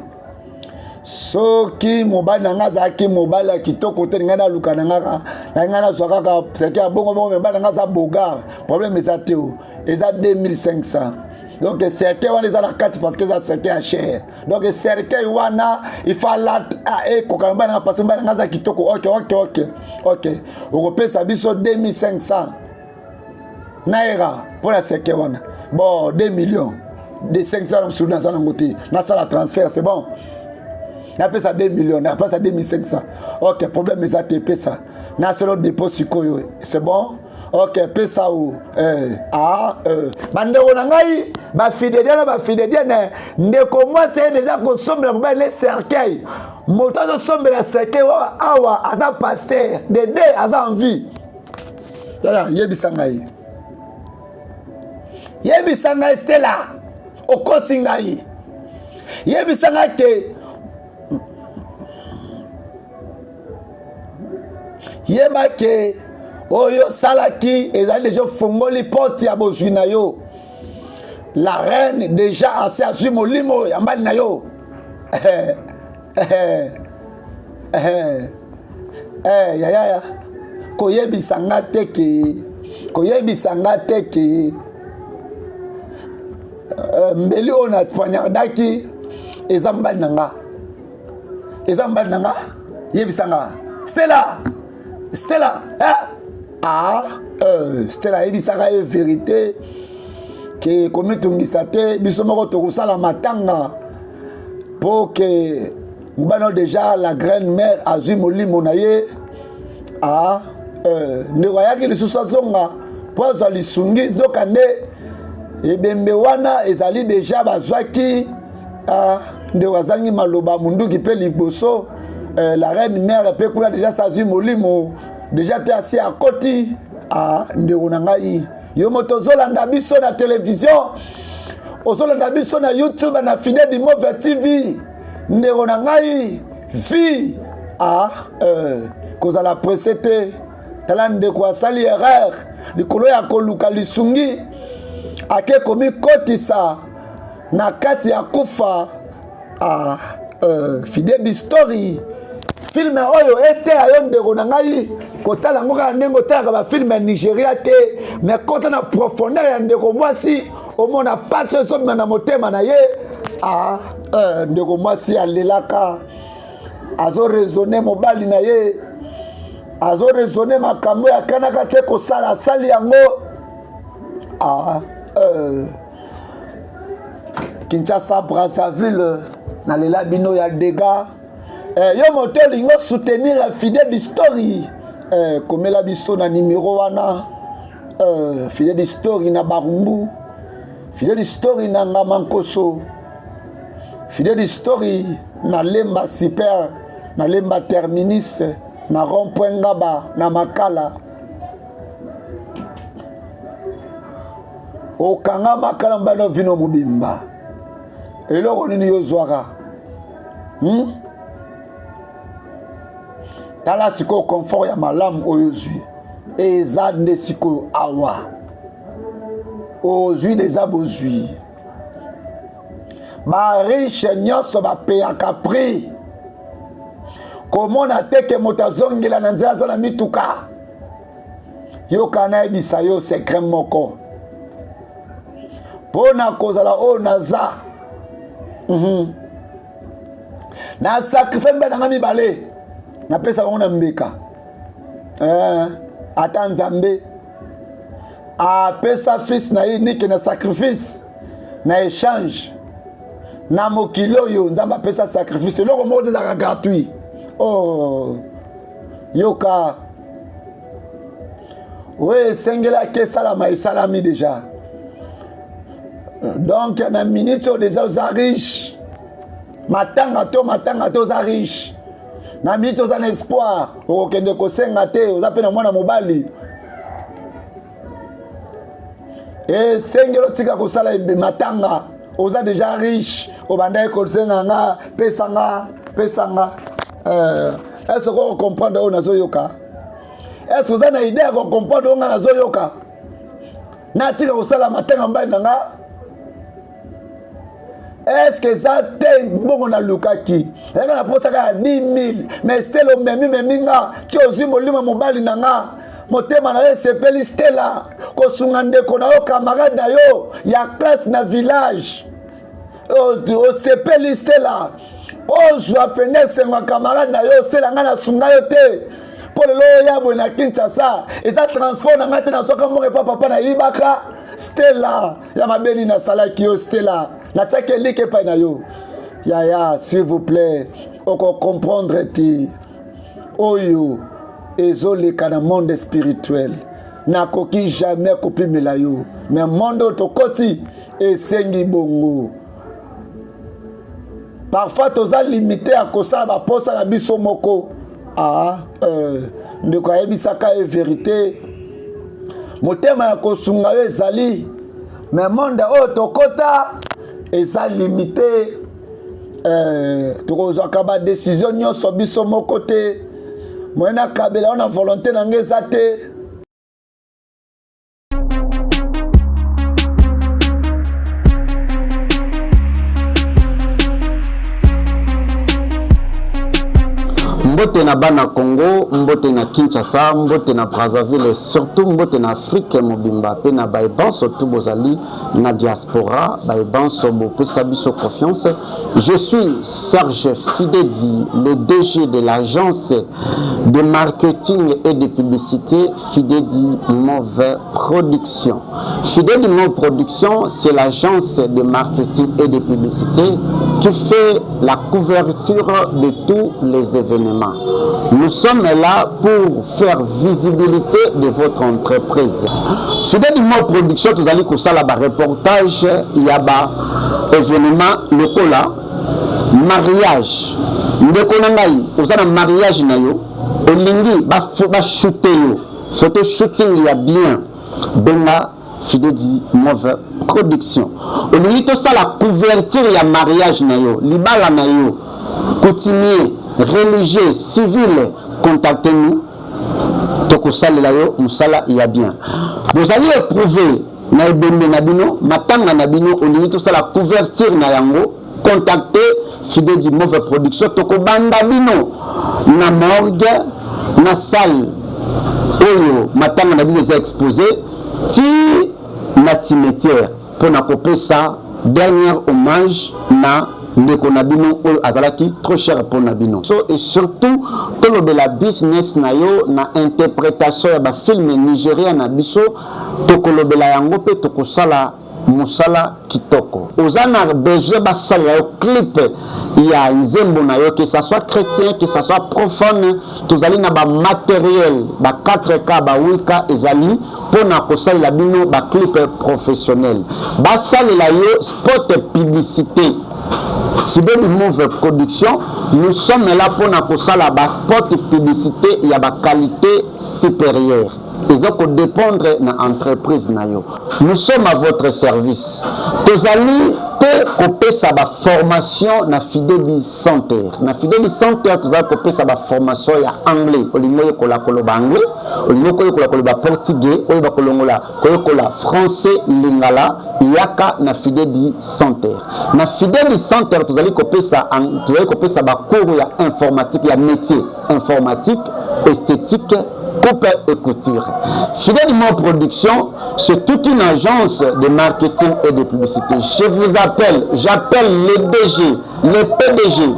soki mobali na ngai azalaki mobali ya kitoko te, ngai naluka na ngai na ngai nazwa kaka seke ya bongo bongo. Mobali na ngai aza bogar, problème eza te, o eza 2500. Donc cercueil wana eza na kati parce que eza cercueil ya cher. Donc cercueil wana il faut alata ekoka mobali nanga parce que mobali nanga aza kitoko. Ok, okopesa biso 2500 naira mpo na cercueil wana. Bon, 2 millions de 500 mosusu naza nango te, nasala transfert. C'est bon, napesa 2 millions, napesa 2500. Ok, problème eza te, epesa nasala dépôt sikoyo. C'est bon, ok, pesa o eh, ah, eh. Bandeko na ngai bafidédien na bafidédienne, ndeko mwasi ye deja kosombela mobali ne cercueil. Moto azosombela cercueil awa aza pasteur de de aza en vie. Yaya, yebisa ngai, yebisa ngai, Stela, okosi ngai. Yebisa ngai ke yeba ke oyo osalaki ezali deja ofongoli porte ya bozwi na yo. La reine deja asi azwi molimo ya mbali na yo. Eh, yayaya, koyebisa nga te ke, koyebisa nga te ke mbeli oyo na poignardaki eza mobali na nga, eza mobali na nga. Yebisa nga, Stella, Stella, eh? Ah, Stella ayebisaka ye vérité ke komitungisa te, biso moko tokosala matanga mpo ke mobali oyo deja la grande mère azwi molimo na ye. Ah, ndeko ayaki lisusu azonga mpo azwa lisungi, nzoka nde ebembe wana ezali deja bazwaki. Ah, ndeko azangi maloba, munduki mpe liboso la reine mère mpe kuna deja sa azwi molimo deja mpe asi akoti. Ah, ndeko na ngai, yo moto ozolanda biso na televizio, ozolanda biso na YouTube na Fide Dimove TV, ndeko na ngai, vie ah, kozala presse te. Tala, ndeko asali erreur likolo ya koluka lisungi, ake komikotisa na kati ya kufa. Ah, fide bistory film oyo eteya yo, ndeko na ngai. Kotala yango kaka ndenge otalaka bafilm ya Nigeria te, mais kota na profondeur ya ndeko mwasi, omona pasi ezobima na motema na ye. Ah, ndeko mwasi alelaka, azoraisonne mobali na ye, azoraisonne makambo akanaka te kosala, asali yango. Ah, Kinshasa, Brazzaville, nalela bino ya dega. Yo moto olingi osoutenir Fide Bistory, komela biso na nimero wana. Fide Bistory na Barumbu, Fide Bistory na Ngama Nkoso, Fide Bistory na Lemba Super, na Lemba Terminus, na rond point Ngaba, na Makala. Okanga makala mobali no vino mobimba, eloko nini yo ozwaka, Tala sikoyo confort ya malamu oyo ozwi eza nde sikoyo awa ozwi deja bozwi. Bariche nyonso bapeyaka prix, komona te ke moto azongela na nzela aza na mituka. Yoka, nayebisa yo secret moko mpo na kozala oyo naza. Na sacrifie mibali nanga mibale, napesa bango na mbeka. Ata Nzambe apesa fils na ye nike na sacrifice na échange na mokili oyo. Nzambe apesa sacrifice, eloko moko te ezalaka gratuit. Oh, yoka, oyo esengelaki esalama esalami deja. Donc na minute oyo deja oza riche, matanga to matanga te, oza riche. Na minute oza na espoir, okokende kosenga te, oza mpe na mwana mobali. Esengeli otika kosala matanga, oza deja riche. Obandaki kosenga nga, pesa nga. Pesa nga. Euh, est-ce que comprendre oyo nazoyoka? Est-ce que oza na idée ya kocomprendre oyo nga nazoyoka? Natika kosala matanga mobali na nga? Est-ce que eza te mbongo nalukaki? Ezalaka na posaka ya 10 000, mais Stella omemi memi nga ti ozwi molimo mobali na nga, motema na yo esepeli. Stella, kosunga ndeko na yo, camarade na yo ya classe na village, osepeli. Stella, ozwa mpenza esengo ya camarade na yo. Stella, ngai nasunga yo te mpo lelo oya boye na Kinshasa, eza transport na ngai te, nazwaka mbongo epa papa, nayibaka. Stella, ya mabe nini nasalaki yo? Stella, natiaki elike epai na yo. Yaya, s'il vous plaît, okocomprendre te oyo ezoleka na monde spirituel. Nakoki jamais kopimela yo, mais monde oyo tokoti esengi bongo. Parfois toza limité ya kosala baposa na biso moko. Ah, ndeko ayebisaka ye vérité, motema ya kosunga yo ezali, mais monde oyo tokota eza limité. Tokozwaka badécision nyonso biso moko te. Moye nakabela yo na volonté na ngai eza te. Mbote na bana Congo, mbote na Kinshasa, mbote na Brazzaville, surtout mbote na Afrique mobimba pe na baebanso tu bozali na diaspora, baebanso bopesa biso confiance. Je suis Serge Fidedi, le DG de l'agence de marketing et de publicité Fidedi Move Production. Fidedi Move Production, c'est l'agence de marketing et de publicité qui fait la couverture de tous les événements. Nous sommes là pour faire visibilité de votre entreprise. Fidedi Move Production, tozali kosala ba reportage ya ba événement lokola mariage. Ndeko na ngai, oza na mariage na yo, olingi bashoote yo photo shooting ya bien, benga Fidedi Move Production. Olingi tosala couverture ya mariage na yo, libala na yo, coutumier, religieux, civil, contactez-nous, tokosalela yo mosala ya bien. Bozali éprouvé na ebembe na bino, matanga na bino, olingi tosala couverture na yango, contactez Fidedi Move Production. Tokobanda bino na morgue, na salle oyo matanga na bino eza exposé, ti na cimetière, mpona kopesa dernier hommage na ndeko na bino oyo azalaki trop cher mpona bino. So et surtout tolobela business na yo na interprétation ya bafilme Nigeria na biso, tokolobela yango mpe tokosala mosala kitoko. Oza na besoin basalela yo clip ya nzembo na yo, que ça soit chrétien, que ça soit profane, tozali na bamatériel ba 4K, ba 8K ezali mpona kosalela bino baclip professionnel, basalela yo spot publicité. Fideli Move Production, nous sommes là mpona kosala baspot publicité ya baqualité supérieure. Eza kodépendre na entreprise na yo. Nous sommes à votre service. Tozali mpe kopesa baformation na Fideli Center. Na Fideli Center tozali kopesa baformation ya anglais. Olingi oyekola koloba anglais, olingi koyekola koloba portugais, oyeba kolongola koyekola français, lingala, yaka na Fideli Center. Na Fideli Center tozali kopesa bacours ya informatique, ya métier informatique, esthétique, coupe et couture. Fidèle Mo Production, c'est toute une agence de marketing et de publicité. Je vous appelle, j'appelle les DG, les PDG,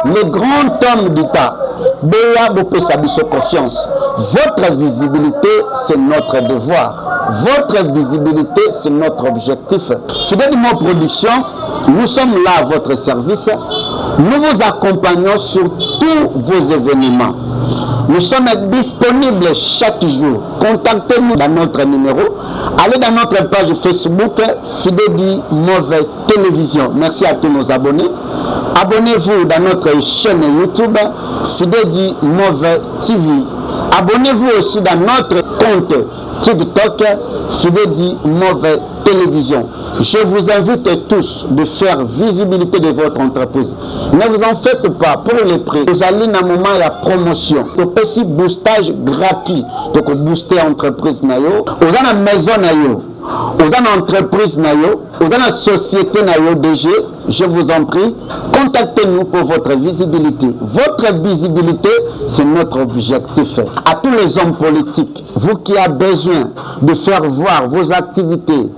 les grands hommes d'État. Boya bopesa biso confiance. Votre visibilité, c'est notre devoir. Votre visibilité, c'est notre objectif. Fidèle Mo Production, nous sommes là à votre service. Nous vous accompagnons sur tous vos événements. Nous sommes disponibles chaque jour. Contactez-nous dans notre numéro. Allez dans notre page Facebook, Fidedi Move Télévision. Merci à tous nos abonnés. Abonnez-vous dans notre chaîne YouTube, Fidedi Move TV. Abonnez-vous aussi dans notre compte TikTok Fidedi Move Télévision. Je vous invite tous de faire visibilité de votre entreprise. Ne vous en faites pas pour les prix. Vous allez dans un moment ya promotion. Topesi boostage gratuit. Donc booster entreprise na yo. Oza na maison na yo. Oza na entreprise na yo. Oza na société na yo DG. Je vous en prie, contactez-nous pour votre visibilité. Votre visibilité, c'est notre objectif. À tous les hommes politiques, vous qui avez besoin de faire voir vos activités,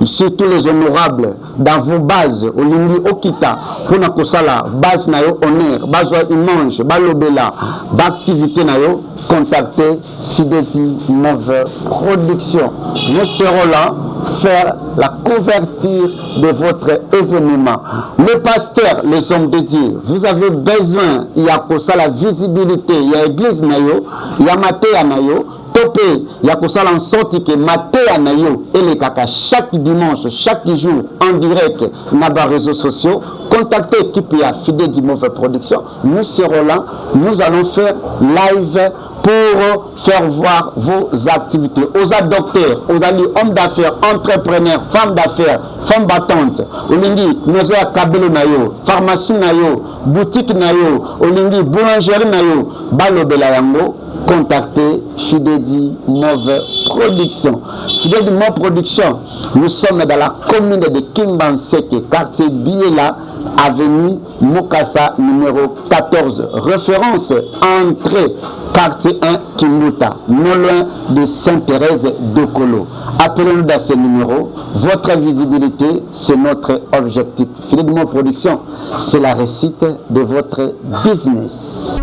surtout les honorables, dans vos bases, olingi okita, pour kosala base na yo honneur, base image, balobela, activité na yo, contactez Fideti Move Production. Nous serons là faire la couverture de votre événement. Le pasteur, les hommes de Dieu, vous avez besoin, il y a la visibilité, il y a église na yo, il y a mateya na yo, to mpe ya kosala en sorte que mateya na yo elekaka chaque dimanche, chaque jour en direct na ba réseaux sociaux. Contactez équipe ya Fidedi Move Production, nous serons là, nous allons faire live pour faire voir vos activités. Oza docteur, ozali homme d'affaires, entrepreneur, femme d'affaires, femme battante, olingi maison ya kabelo na yo, pharmacie na yo, boutique na yo, olingi boulangerie na yo, balobela yango, contactez Fidedi Move Production. Fidedi Move Production, nous sommes dans la commune de Kimbanseke, quartier Biela, avenue Mukasa numéro 14. Référence, entrée, quartier 1 Kimbuta, non loin de Sainte-Thérèse d'Okolo. Appelez-nous dans ce numéro. Votre visibilité, c'est notre objectif. Fidedi Move Production, c'est la réussite de votre business.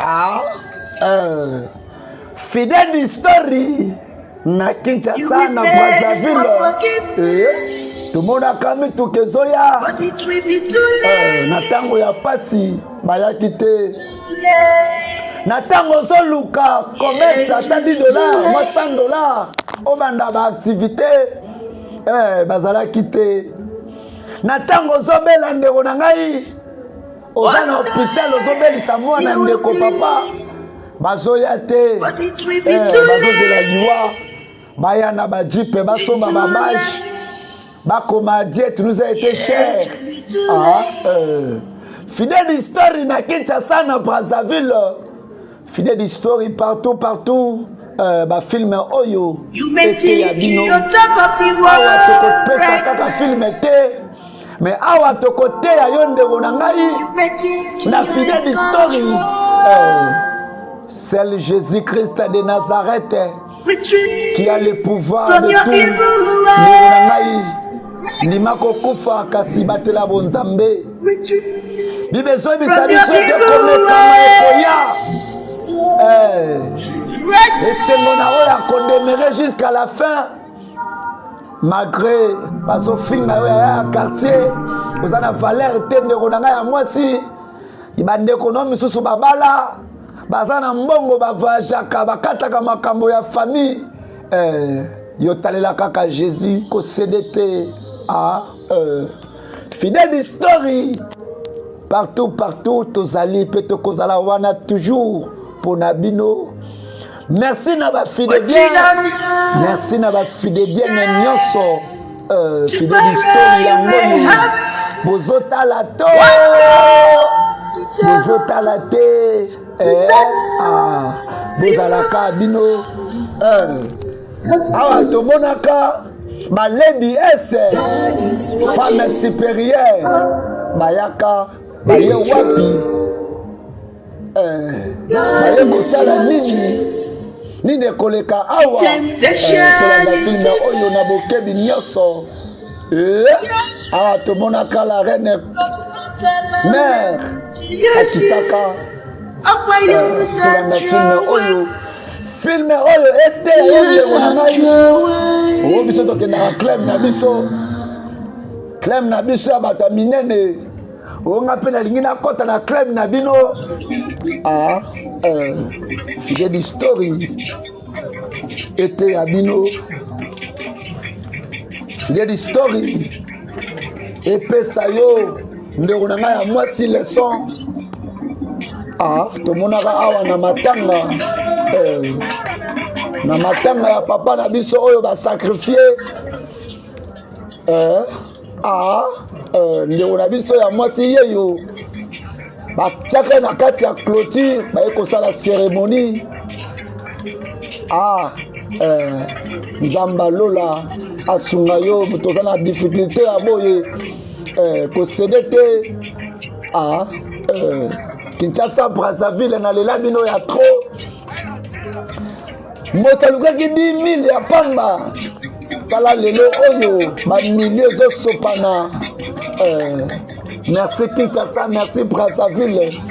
Ah, Fidèle History na Kinshasa na Brazzaville eh, tomonaka mituka ezoya eh, na ntango ya mpasi bayaki te na ntango ozoluka commerce ata 10 dollar mwa 100 dollar obanda baaktivité eh, bazalaki te na ntango ozobela ndeko na ngai oza na hôpital ozobelisa mwana ndeko papa bazoya te eh, bazozela liwa baya na bajipe basomba babage bakoma diete nous a été cher ah, euh. Fidèle history na Kinshasa na Brazzaville Fidèle history partout partout euh, bafilme oyo eteya bino awa tokopesa kaka filme te me awa tokoteya yo ndeko na ngai na fidèle history euh, seul Jésus Christ de Nazareth qui a le pouvoir de tout ndeko na ngai ndima kokufa kasi batela bonzambe bible ezoyebisa biso ete komekama ekoya eh, esengo na oyo akodemere jusqu'à la fin malgré bazofinga yo yaya ya quartier oza na valeur te ndeko na ngai ya mwasi bandeko no misusu babala baza na mbongo bavoyageaka bakataka makambo ya famille eh, yo talela kaka jésus kosede te ah, eh. Fidèle history partout partout tozali mpe tokozala wana toujours mpo na bino. Merci na bafidèle, merci na bafidèle nyonso euh, fidèle history yango bozotala to bozotala te eh, ah, bozalaka bino eh. Awa tomonaka balady s femme supérieure bayaka baye wapi eh, baye kosala nini nini ekoleka awa eh, tolanda filme oyo na bokebi nyonso eh, awa tomonaka la reine mare akitaka tolanda filme oyo filme oyo eteya yo ndeko na ngai oyo biso tokendaka club na biso club na biso ya bato ya minene oyo nga mpe nalingi nakɔta na club na bino ah, euh, fidèle story eteya bino. Fidèle Story epesa yo ndeko na ngai ya mwasi leçon. Ah, tomonaka awa na matanga eh, na matanga ya papa na biso oyo basakrifie eh, ah, eh, ndeko na biso ya mwasi yeyo batiaka na kati ya clôture, baye kosala cérémonie. Ah, eh, Nzambe alola asunga yo, moto oza na difficulté ya boye, eh, kosede te. Ah, eh, Kinshasa, Brazzaville, nalela bino ya trop. Moto alukaki 10 000 ya pamba, tala lelo oyo bamilio ezosopana. Eh, merci Kinshasa, merci Brazzaville.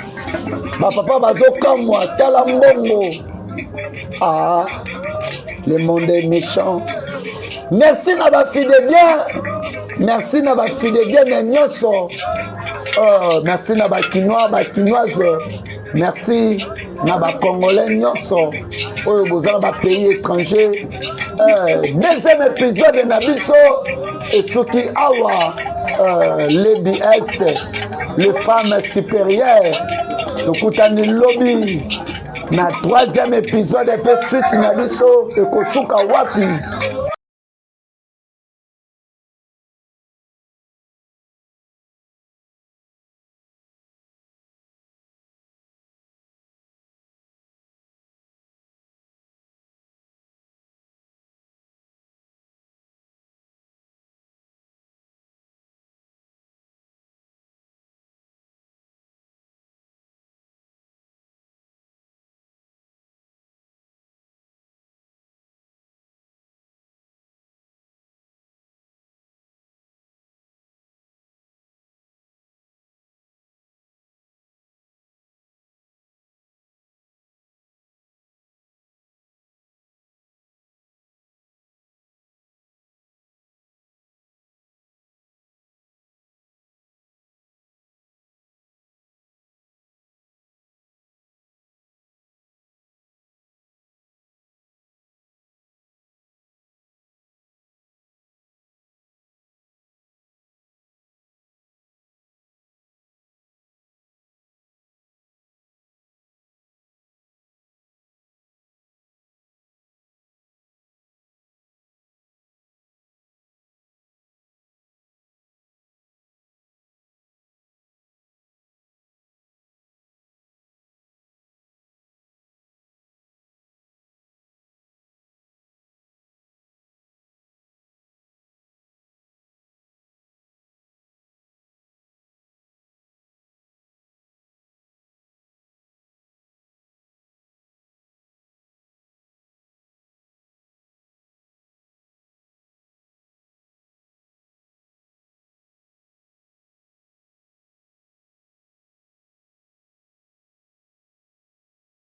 Bapapa bazokamwa, tala mbongo. Ah, le monde est méchant. Merci na bafide bien, merci na bafide bien na nyonso. Merci na bakinois, bakinoise, merci na bacongolais nyonso oyo boza na bapays étranger. Deuxième épisode na biso esuki awa. Lady S, les femmes supérieures, tokutani lobi na troisième épisode, mpe suite na biso ekosuka wapi?